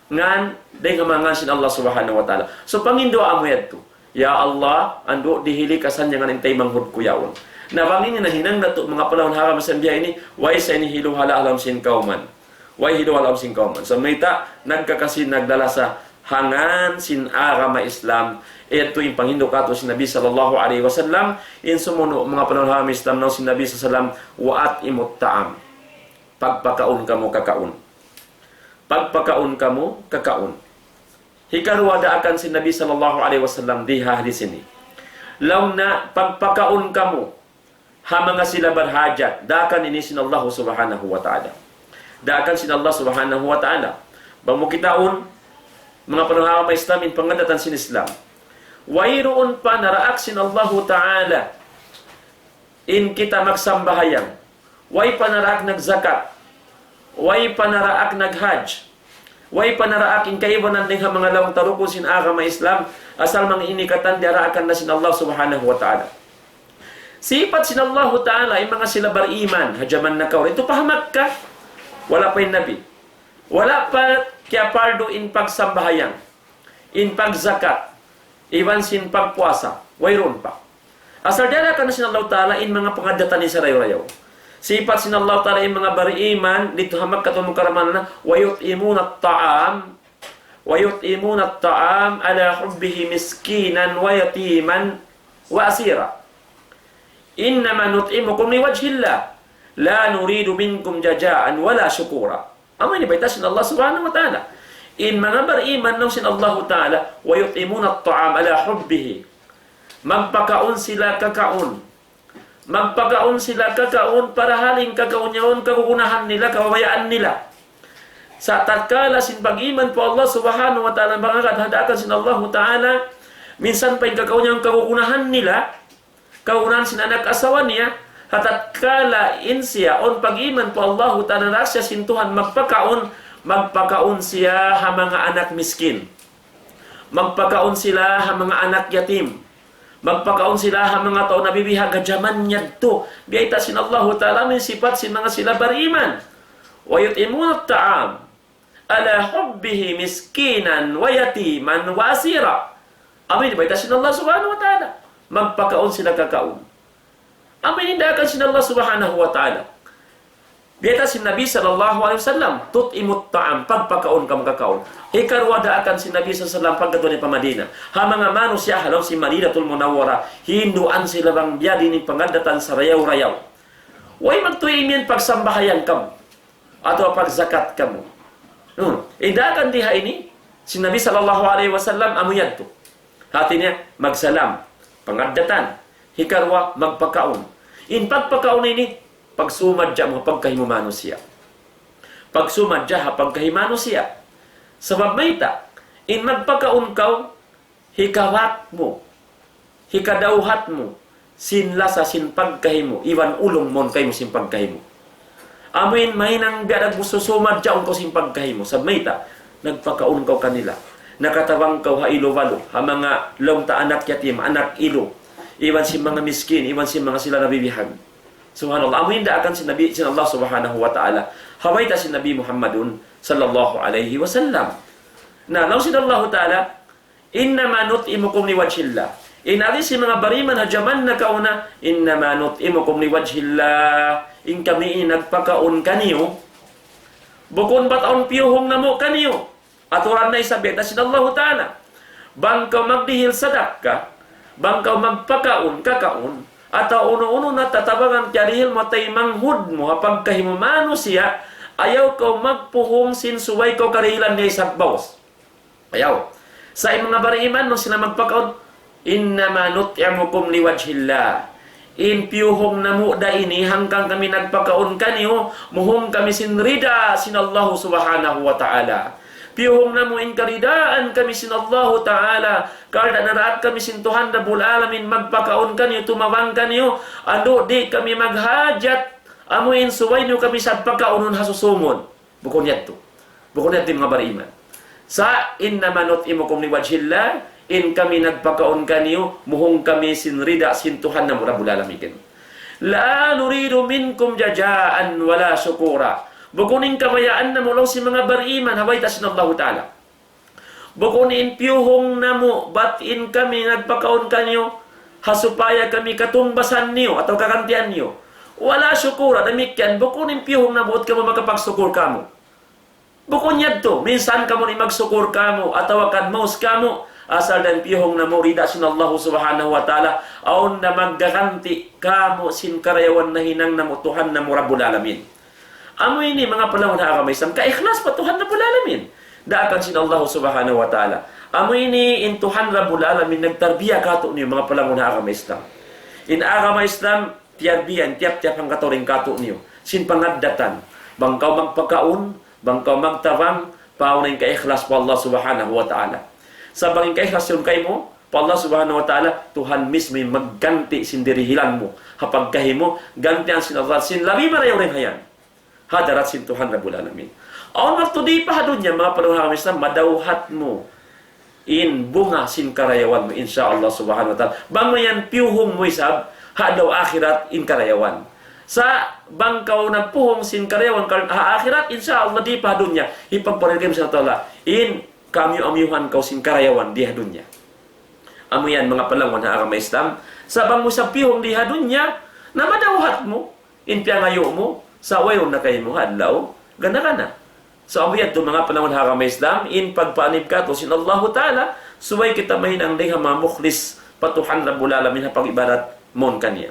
ngan, dayn ha manga ngan sin Allah subhanahu wa ta'ala. So, panghindu' amu yadtu. Ya Allah, andu' dihili kasannyangan in taymanghud ku yaun. Na bang ini nahinang natu' manga palaun ha agama Islam biya' ini, way sa ini hilu ha lawm sin kawman. Way hilu ha lawm sin kawman. So, mayta', nagkakasi, naglalasa, ha ngan sin agama Islam. Yadtu in panghindu' katu' sin Nabi sallallahu alayhi wasallam, in sumunu' manga palaun ha agama Islam, laung sin Nabi sallallahu alayhi wasallam, "Wa at'imut ta'am." Pagpakaun kamu kakaun. Pagpakaun kamu kakaun. Hikaruwa daakan sin Nabi sallallahu alayhi wasallam di ha hadis ini. Laung niya pagpakaun kamu ha manga sila barhajat, daakan ini sin Allah subhanahu wa ta'ala. Daakan sin Allah subhanahu wa ta'ala. Bang mu kitaun, manga palaun ha agama Islam, in pangaddatan sin Islam. Wayruun pa naraak sin Allahu ta'ala in kita magsambahayang. Way pa naraak nagzakat. Way pa naraak naghajj. Way pa naraak in kaibanan dayn ha manga laung ta rukun sin agama Islam. Asal manga ini katan diyaraakan na sin Allah subhanahu wa ta'ala. Sipat sin Allahu ta'ala, in manga sila bariman, ha jaman nakauna. Yadtu pa ha Makkah, wala' pa in Nabi. Wala' pa kiyapardu in pagsambahayang, in pagzakat, iban sin pagpuasa, wayruun pa. Asal diyaraakan na sin Allahu ta'ala in manga pangaddatan ini sarayaw-rayaw. Sipat sin Allahu ta'ala in manga bariman, didtu ha Makkatul Mukarramah na, "Wa yut'imuna ta'am, wa yut'imuna ta'am ala hubbihi miskinan wa yatiman wa asira. Innama nut'imukum liwajhillah, la nuridu minkum jazaan wala shukura." Amu ini bayta' sin Allah subhanahu wa ta'ala. In manga bariman laung sin Allahu ta'ala, "Wa yut'imuna ta'am ala hubbihi." Magpakaun sila kakaun. Magpakaun sila kakaun, parahal in kakaun yaun kagunahan nila, kabayaan nila. Sa' tatkala sin pag-iman pa Allah subhanahu wa ta'ala, manga katan daakan sin Allahu ta'ala, minsan pa in kakaun yaun kagunahan nila, kagunahan sin anak asawa niya, ha tatkala in siya awn pag-iman pa Allahu ta'ala, naraak siya sin Tuhan magpakaun, magpakaun siya ha manga anak miskin. Magpakaun sila ha manga anak yatim. Magpakaun sila ha manga tau nabibihag ha jaman yadtu. Biyayta' sin Allahu ta'ala in sipat sin manga sila bariman. "Wa yut'imuna ta'am ala hubbihi miskinan wa yatiman wa asira." Amu ini bayta' sin Allah subhanahu wa ta'ala. Magpakaun sila kakaun. Amu ini daakan sin Allah subhanahu wa ta'ala. Biyayta' sin Nabi sallallahu alayhi wasallam, "Tut'imut ta'am," pagpakaun kamu kakaun. Hikaruwa daakan sin Nabi sallallahu alayhi wasallam pagkadtu niya pa Madina. Ha manga manusiya' ha lawm sin Madinatul Munawwarah, hinduan sila bang biyadiin in pangaddatan sarayaw-rayaw. Way magtuy imiyan pagsambahayang kamu, atawa pagzakat kamu. Hmm. In daakan di ha ini, sin Nabi sallallahu alayhi wasallam amu yadtu. Hati niya, magsalam, pangaddatan. Hikaruwa, magpakaun. In pagpakaun ini, pagsumadja mu ha pagkahi mu manusiya'. Pagsumadja ha pagkahi manusiya'. Sabab mayta', in magpakaun kaw, hikawat mu, hikadawhat mu, sin lasa sin pagkahi mu, iban ulung mawn kaymu sin pagkahi mu. Amuin mahinang biya' nagsusumadja kaw sin pagkahi mu. Sabab mayta', nagpakaun kaw kanila. Nakatabang kaw ha ilu-balu, ha manga laung ta anak yatim, anak ilu, iban sin manga miskin, iban sin manga sila nabibihag. Subhanallah. Amuin daakan sin Nabi, sin Allah Subhanahu wa Ta'ala. Ha bayta' sin Nabi Muhammadun sallallahu alayhi wasallam. Na, laung sin Allahu Ta'ala, "Innama nut'imukum liwajhillah." In agi sin manga bariman ha jaman nakauna, "Innama nut'imukum liwajhillah." In kami ini nagpakaun kaniyu. Bukun bat awn piyuhung namu' kaniyu. Aturan na isab bayta' sin Allahu Ta'ala. Bang kaw magdihil sadakka, bang kaw magpakaun, kakaun, atawa unu-unu na tatabangan kiyarihil mu, taymanghud mu, ha pagkahi mu manusiya', ayaw kaw magpuhung sin subay kaw karihilan niya isab baus. Ayaw. Sa' in manga bariman, bang sila magpakaun, "Innama nut'imukum liwajhillah." In piyuhung namu' da ini hangkan kami nagpakaun kaniyu, muhung kami sin rida sin Allahu Subhanahu wa Ta'ala. Piyuhung namu' in karidaan kami sin Allahu Ta'ala, karna' naraat kami sin Tuhan Rabbul Alamin magpakaun kaniyu, tumabang kaniyu, andu' di' kami maghajat, amu in subay niyu kami isab pakaunun ha susungun. Bukun yadtu. Bukun yadtu, manga bariman. Sa' إنما نطعمكم لوجه الله, in kami nagpakaun kaniyu, muhung kami sin rida sin Tuhan namu' Rabbul Alamin. لا نريد منكم جزاء ولا شكورا. Bukun in kabayaan namu' laung sin manga bariman, ha bayta' sin Allahu Ta'ala. Bukun in piyuhung namu' bat in kami nagpakaun kaniyu, ha supaya kami katungbasan niyu atawa kagantian niyu. ولا شكورا, damikkiyan, bukun in piyuhung namu' bat kamu makapagsukur kamu. Bukun yadtu, minsan kamu in magsukur kamu, atawa kan maus kamu, asal da in piyuhung namu' rida sin Allahu Subhanahu wa Ta'ala, awn na maggaganti kamu sin karayawan nahinang namu' Tuhan namu' Rabbul Alamin. Amu ini manga palangun ha agama Islam, kaikhlas pa Tuhan Rabbul Alamin. Daakan sin Allah Subhanahu wa Ta'ala. Amu ini in Tuhan Rabbul Alamin nagtarbiya katu'niyu manga palangun ha agama Islam. In agama Islam, tiyarbiya in tiyap-tiyap hangkatau dayn katu'niyu. Sin pangaddatan, bang kaw magpakaun, bang kaw magtabang, pauna in kaikhlas pa Allah Subhanahu wa Ta'ala. Sa' bang in kaikhlas yaun kaymu pa Allah Subhanahu wa Ta'ala, Tuhan mismu in magganti sin dirihilan mu, ha pagkahi mu, gantian sin Allah, sin labi marayaw dayn ha yan. Hadarat sin Tuhan Rabbul Alamin. Awn waktu di pa ha dunya, manga palangun ha agama Islam, madawhat mu in bunga sin karayawan mu, insya Allah Subhanahu wa Ta'ala. Bang yan piyuhung mu isab, ha adlaw akhirat in karayawan. Sa' bang kaw nagpuhung sin karayawan, kal-, ha akhirat, insya Allah di pa ha dunya, hipagparinda kaymu sin Allah Ta'ala in kamiyu-amiyuhan kaw sin karayawan di ha dunya. Amu yan, manga palangun ha agama Islam. Sa' bang mu isab piyuhung di ha dunya, na madawhat mu in piyangayu' mu, sa' wayruun na kaymu ha adlaw gana-gana. So, amu yadtu manga palangun ha agama Islam, in pagpaanib katu' sin Allahu Ta'ala, subay kita mahinang dayn ha manga mukhlis pa Tuhan Rabbul Alamin ha pag-ibadat mawn kaniya.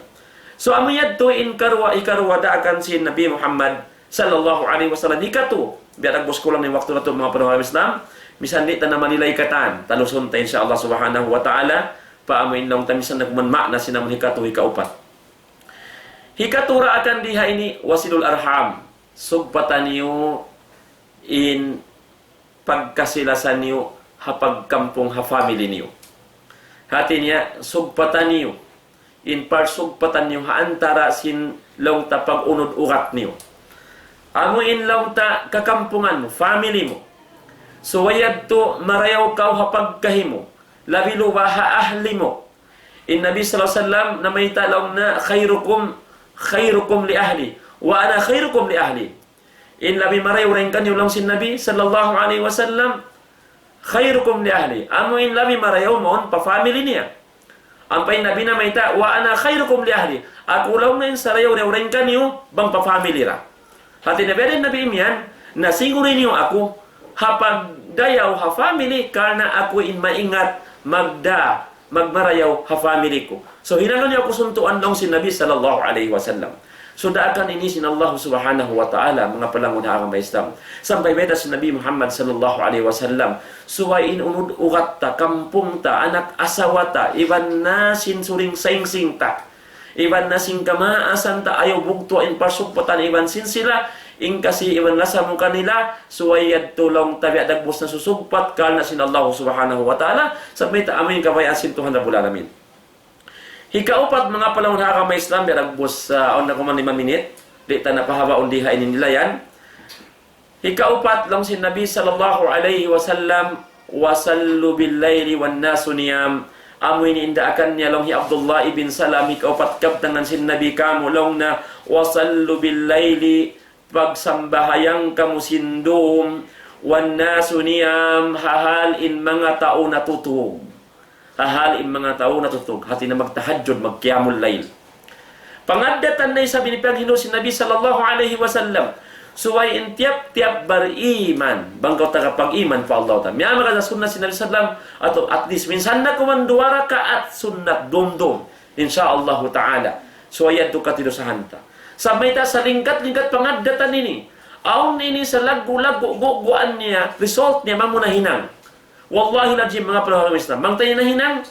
So, amu yadtu in karuwa, ikaruwa daakan sin Nabi Muhammad sallallahu alayhi wasallam. Hikatu, biya' dagbus kulang in waktu natu' manga palangun ha agama Islam, misan di' ta na manilay katan, talusun ta insya Allah Subhanahu wa Ta'ala, pa amu in laung ta misan na kuman maana sin amu in hikatu, hikaupat. Hikatu daakan di ha ini, wasilul arham. Sugpatan niyu in pagkasi-lasa niyu ha pagkampung ha family niyu. Hati niya, sugpatan niyu in pagsugpatan niyu ha antara' sin laung ta pag-unud ugat niyu. Amu in laung ta kakampungan mu, family mu. Subay yadtu marayaw kaw ha pagkahi mu, labi luba ha ahli mu. In Nabi sallallahu alayhi wasallam namayta' laung niya, خيركم خيركم لأهله وأنا خيركم لأهلي. In labi marayaw dayn kaniyu laung sin Nabi sallallahu alayhi wasallam, خيركم لأهله. Amu in labi marayaw mawn pa family niya. Ampa in Nabi namayta', وأنا خيركم لأهلي. Aku laung niya in sarayaw-rayaw dayn kaniyu bang pa family ra. Hati niya biya' diin Nabi imiyan, na singuri niyu aku ha pagdayaw ha family, karna' aku in maingat magda, magmarayaw ha family ku. So, hinangun niyu aku suntuan laung sin Nabi sallallahu alayhi wasallam. So, daakan ini sin Allah Subhanahu wa Ta'ala, manga palangun ha agama Islam. Sampay bayta' sin Nabi Muhammad sallallahu alayhi wasallam, subay in unud ugat ta, kampung ta, anak asawa ta, iban na sin suring saingsing ta, iban na sin kamaasan ta, ayaw bugtua' in parsugpatan iban sin sila, in kasi iban lasa mu kanila, subay yadtu laung ta biya' dagbus na susugpat karna' sin Allah Subhanahu wa Ta'ala, sampay ta amu in kabayaan sin Tuhan Rabbul Alamin. Hikaupat, manga palangun ha agama Islam, biya' dagbus, ah, awn na kuman lima minit, di' ta na pahabaun di ha ini nilayan. Hikaupat, laung sin Nabi sallallahu alayhi wasallam, وصلوا بالليل والناس نيام. Amu ini in daakan niya laung hi Abdullah ibn Salam, hikaupat kabtangan sin Nabi kamu laung niya, وصلوا بالليل, pagsambahayang kamu sin dum, والناس نيام, ha hal in manga tau natutug. Ha hal in manga tau natutug, hati niya magtahajjud, magqiyamul layl. Pangaddatan na isab ini paghindu' sin Nabi sallallahu alayhi wasallam. Subay in tiyap-tiyap bariman, bang kaw taga pag-iman pa Allah Ta'ala. Miyamagad ha sunnat sin Nabi sallam, atawa at least, minsan na kuman duwa rakaat sunnat dumdum. Insya Allah Ta'ala. Subay yadtu katidusahan ta. Sampay ta sa lingkat-lingkat pangaddatan ini. Awn ini sa laggu'-laggu' guguan niya, result niya, mamuna hinang. Wallahil azim, manga palangun ha agama Islam. Bang ta ini nahinang,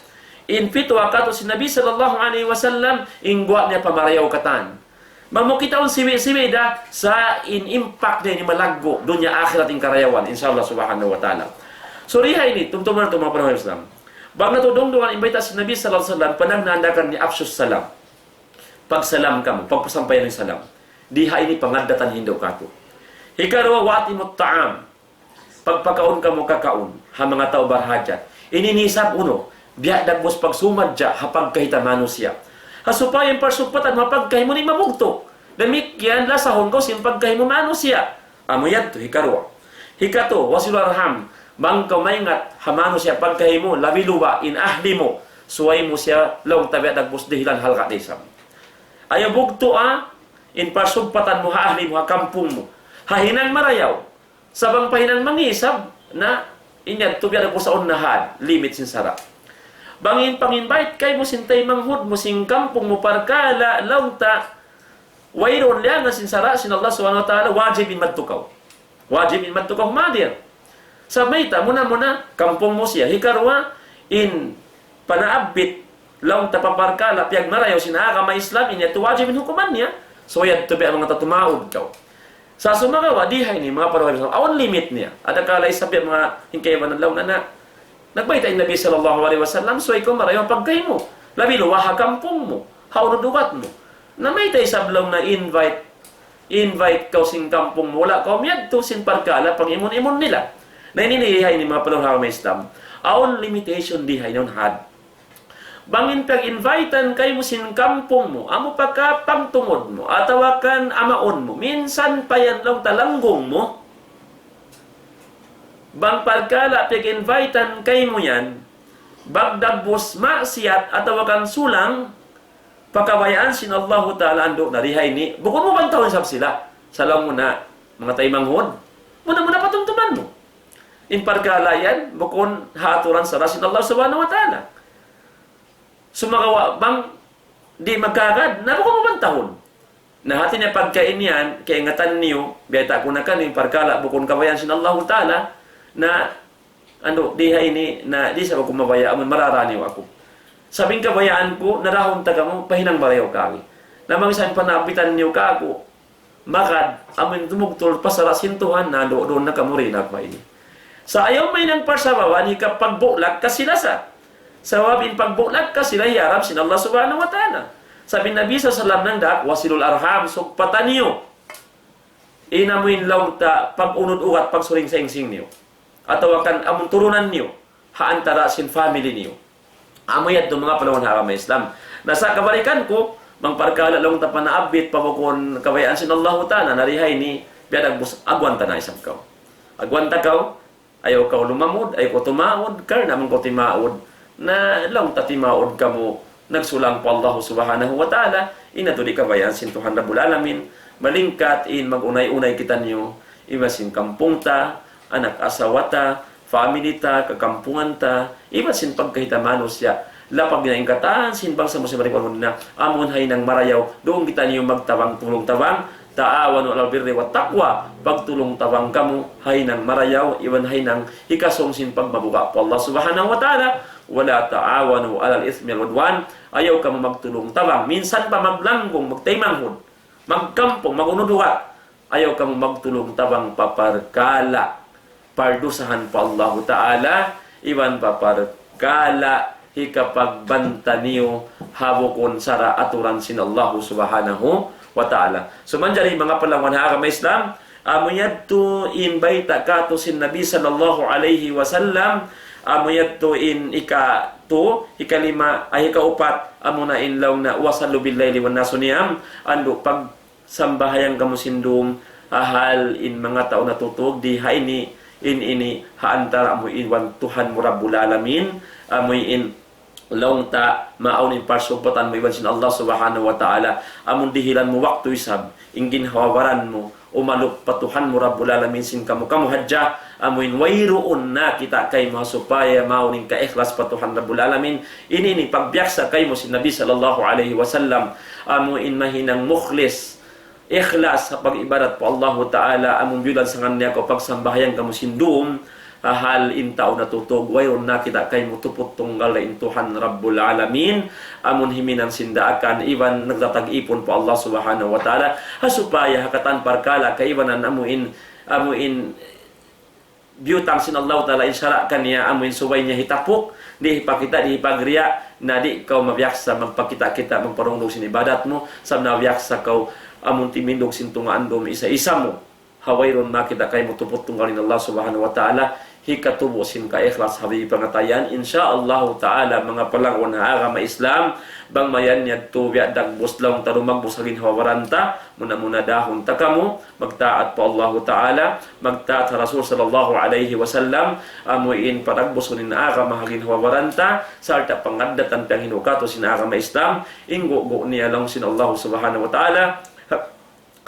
In fitwa kātu' sin Nabi sallallahu alayhi wasallam, in guwa' niya pamarayaw katan. Bang mu kitaun siwi'-siwi' da, sa' in impact niya ini malaggu', dunya akhirat in karayawan, insya Allah subhanahu wa ta'ala. So, di ha ini, tumtuman natu' manga panaw Islam. Bang natu' dungdungan in bayta' sin Nabi sallallahu alayhi wasallam, panagnaan da kan niya afshus salam. Pagsalam kamu, pagpasampay in salam. Di ha ini pangaddatan hindu' kātu'. Hikaruwa, wa at'imut ta'am. Pagpakaun kamu kakaun, ha manga tau barhajat. Ini in isab unu, biya' dagbus pagsumadja, ha pagkahi ta manusiya'. Ha supaya in parsugpatan mu ha pagkahi mu di' mabugtu'. Damikkiyan lasahun kaw sin pagkahi mu manusiya'. Amu yadtu, hikaruwa. Hikatu, wasilul arham, bang kaw maingat ha manusiya' pagkahi mu, labi luba' in ahli mu, subay mu siya laung ta biya' dagbus dihilan halga' da isab. Ayaw bugtu'a, in parsugpatan mu ha ahli mu, ha kampung mu. Ha hinang marayaw. Sa' bang pa hinang mangisab, na in yadtu biya' da ku sa' unahan, limit sin sara'. Bang in pang-invite kaymu sin taymanghud mu sin kampung mu parkala' laung ta, wayruun liyanan sin sara' sin Allah subhanahu wa ta'ala, wajib in madtu kaw. Wajib in madtu kaw humadir. Sa' mayta', muna-muna, kampung mu siya. Hikaruwa, in panaabbit, laung ta pa parkala' piyagmarayaw sin agama Islam, in yadtu wajib in hukuman niya. So, yadtu biya' manga tatumaud kaw. Sa' sumagawa', di ha ini, manga panaw Islam, awn limit niya. Adakala isab biya' manga hingkaibanan laung na na, nagbayta' in Nabi sallallahu alayhi wasallam, subay kaw marayaw ha pagkahi mu. Labi luba' ha kampung mu, ha unud-ugat mu. Na mayta' isab laung na invite, invite kaw sin kampung mu, wala' kaw miyadtu sin parkala' pag-imun-imun nila. Na ini, di ha ini, manga panaw ha agama Islam. Awn limitation di ha ini, awn had. Bang in pag-invite-an kaymu sin kampung mu, amu pa kapagtungud mu, atawa kan amaun mu, minsan pa yan laung ta langgung mu, bang parkala' pag-invite-an kaymu yan, bang dagbus maksiyat atawa kan sulang, pa kabayaan sin Allahu Ta'ala andu' na di ha ini, bukun mu bantahun isab sila. Sa' laung mu na, manga taymanghud, muna-muna patumtuman mu. In parkala' yan, bukun ha aturan sara' sin Allah Subhanahu wa Ta'ala. Sumagawa' bang di' magkahagad, na bukun mu bantahun. Na hati niya pagka in yan, kaingatan niyu, biyayta' ku na kaniyu in parkala', bukun kabayaan sin Allahu Ta'ala, na, andu', di ha ini, na, di' sa aku mabaya', amun marara niyu aku. Sabab in kabayaan ku, narahun ta kamu, pa hinang marayaw kami. Na bang sa' in panaabbitan niyu kāku', magad, amun tumugtul pa sara' sin Tuhan, na, andu', duun na kamu rin aku ini. Sa' ayaw mahinang parsababan, hika pagbulag kasi-lasa. Sabab in pagbulag kasi-lasa, hiyaram sin Allah Subhanahu wa Ta'ala. Sabab in Nabi sallallahu alayhi wasallam nagdaak, wasilul arham, sugpatan niyu. In amu in laung ta, pag-unud-ugat, pagsuring-saingsing niyu. Atawa kan amun turunan niyu, ha antara' sin family niyu. Amu yadtu manga panaw ha agama Islam. Na sa' kabalikan ku, bang parkala' laung ta panaabbit pa bukun kabayaan sin Allahu Ta'ala, na di ha ini, biya' dagbus, agwanta na isab kaw. Agwanta kaw, ayaw kaw lumamud, ayaw kaw tumaud, karna' bang kaw timaud, na laung ta timaud kamu, nagsulang pa Allah Subhanahu wa Ta'ala, in yadtu di' kabayaan sin Tuhan Rabbul Alamin, malingkat in mag-unay-unay kitaniyu, iban sin kampung ta, anak asawa ta, family ta, kakampungan ta, iban sin pagkahi ta manusiya', lapag na in katan sin bangsa Muslim ha lingkungan na, amun ha hinang marayaw, duun kitaniyu magtabang tulung-tabang, ta'awanu 'alal birri wat taqwa, pagtulung-tabang kamu, ha hinang marayaw, iban ha hinang hikasung sin pagmabuga' pa Allah Subhanahu wa Ta'ala, wa la ta'awanu 'alal ithmi wal 'udwan, ayaw kamu magtulung-tabang, minsan pa maglanggung, magtaymanghud, magkampung, mag-unud-ugat, ayaw kamu magtulung-tabang pa parkala' pardusahan pa Allahu Ta'ala, iban pa parkala' hikapagbanta niyu ha bukun sara' aturan sin Allahu Subhanahu wa Ta'ala. So manjari manga panaw ha agama Islam, amu yadtu in bayta' kātu' sin Nabi sallallahu alayhi wasallam, amu yadtu in hikatu, hikalima, ay hikaupat, amu na in laung na wasallu bil layli wan nasu niyam, andu' pag sambahayang kamu sin dum, ha hal in manga tau natutug, di ha ini, in ini, ha antara' mu iban Tuhan mu Rabbul Alamin, amu in laung ta, maawn in parsugpatan mu iban sin Allah Subhanahu wa Ta'ala, amun dihilan mu waktu isab, in ginhawa-baran mu, umalup pa Tuhan mu Rabbul Alamin sin kamu-kamu hadja, amu in wayruun na kita' kaymu ha supaya maawn in kaikhlas pa Tuhan Rabbul Alamin, in ini pagbiyaksa kaymu sin Nabi sallallahu alayhi wasallam, amu in mahinang mukhlis, ikhlas ha pag-ibadat pa Allahu Ta'ala, amun biyulan sa ngān niya kaw pagsambahayang kamu sin dum, Hahal in tau natutug, wayruun na kita kaymu tuput tunggal in Tuhan Rabbul Alamin, amun himinang sin daakan, iban nagtatag-ipun pa Allah Subhanahu wa Ta'ala, ha supaya ha katan parkala' kaibanan amuin, amuin biyutang sin Allah Ta'ala in sara' kaniya, amuin subay niya hitapuk, di' hipakita', di' hipagriya', na di' kaw mabiyaksa magpakita'-kita', magparungdug sin ibadat mu, sabab na biyaksa kaw amun timindug sin tunga' andum isa-isa mu. Ha wayruun makita' kaymu tuput tunggal in Allah Subhanahu wa Ta'ala, hikatubu' sin kaikhlas ha pangatayan, insya Allah Ta'ala, manga palanggun ha agama Islam, bang mayan yadtu biya' dagbus laung ta dumagbus ha ginhawa-baran ta, muna-muna dahun ta kamu, magtaat pa Allah Ta'ala, magtaat ha Rasul sallallahu alayhi wasallam, amuin padagbusun in agama ha ginhawa-baran ta, sarta' pangaddatan piyanghinukatu sin agama Islam, in gugu' niya laung sin Allah Subhanahu wa Ta'ala, ha-,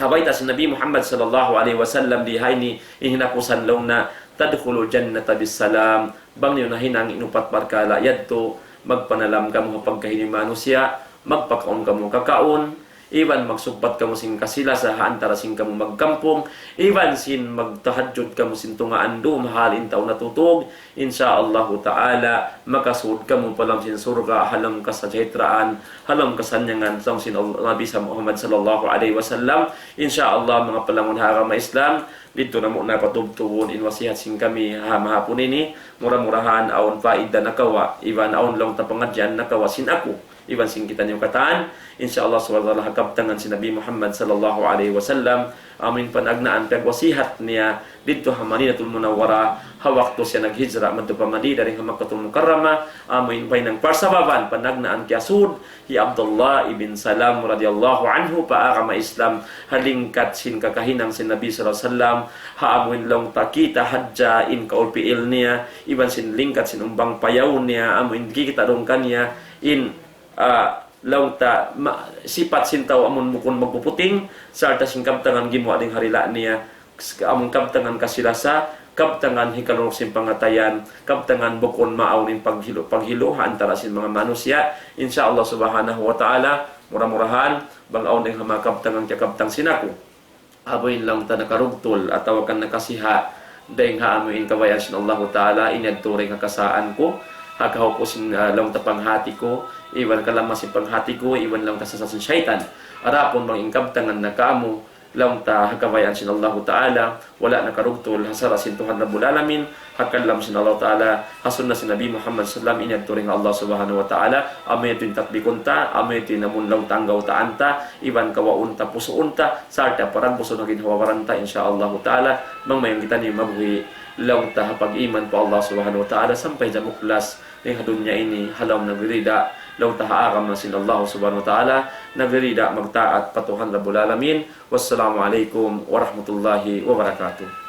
ha bayta' sin Nabi Muhammad sallallahu alayhi wasallam di ha ini, in hinapusan laung niya, "Tadkhulul jannata bis salam." Bang niyu nahinang in upat parkala' yadtu, magpanalam kamu ha pagkahi niyu manusiya', magpakaun kamu kakaun, iban magsugpat kamu sin kasi-lasa ha antara sin kamu magkampung, iban sin magtahajjud kamu sin tunga' andum ha hal in tau natutug, insya Allahu Ta'ala, makasud kamu pa lawm sin surga', ha lawm kasajahitraan, ha lawm kasannyangan, laung sin Allah, Nabi sa Muhammad sallallahu alayhi wasallam. Insya Allah, manga palanggun ha agama Islam, didtu namu' na patubtubun in wasihat sin kami ha mahapun ini, mura-murahan awn paida nakawa', iban awn laung ta pangadjian nakawa' sin aku, iban sin kitaniyu katan, insya Allah subhanahu wa ta'ala, ha kabtangan sin Nabi Muhammad sallallahu alayhi wasallam, amuin panagnaan pagwasihat niya didtu ha Madinatul Munawwarah, ha waktu siya naghijra madtu pa Madinah dayn ha Makkatul Mukarramah, amuin pahinang parsababan panagnaan kiyasud hi Abdullah ibn Salam radiyallahu anhu pa agama Islam, ha lingkat sin kakahinang sin Nabi sallallahu alayhi wasallam, ha amuin laung ta kita' hadja in kaulpiil niya, iban sin lingkat sin umbang payaw niya, amuin kikita' duun kaniya in, ah, laung ta ma-, sipat sin tau amun bukun magpuputing, sarta' sin kabtangan gimuwa' dayn ha dila' niya, amun kabtangan kasi-lasa, kabtangan hikalunuk sin pangatayan, kabtangan bukun maawn in paghilu-, paghilu ha antara sin manga manusiya'. Insya Allah subhanahu wa ta'ala, mura-murahan, bang awn dayn ha manga kabtangan kiyakabtang sin aku, amuin laung ta nakarugtul, atawa kan nakasiha', dayn ha amuin kabayaan sin Allahu ta'ala, in yadtu dayn ha kasaan ku, ha kahupu' sin, ah, laung ta panghati ku, iban kalama sin panghati ku, iban laung ta sasa sin saytan. Adapun bang in kabtangan na kamu, laung ta ha kabayaan sin Allahu ta'ala, wala' nakarugtul ha sara' sin Tuhan Rabbul Alamin, ha kalam sin Allahu ta'ala, ha sunnah sin Nabi Muhammad sallallahu alayhi wasallam, in yadtu dayn ha Allah subhanahu wa ta'ala, amu yadtu in tatbikun ta, amu yadtu in amun laung ta anggawtaan ta, iban kawaun ta, pusuun ta, sarta' paragbusun ha ginhawa-baran ta, insya Allahu ta'ala, bang mayan kitaniyu mabuhi' laung ta ha pag-iman pa Allah subhanahu wa ta'ala, sampay jamuklas dayn ha dunya ini, ha lawm nagrida, laung ta ha agama sin Allah subhanahu wa ta'ala, nagrida magtaat pa Tuhan Rabbul Alamin. Wassalamu alaykum warahmatullahi wabarakatuh.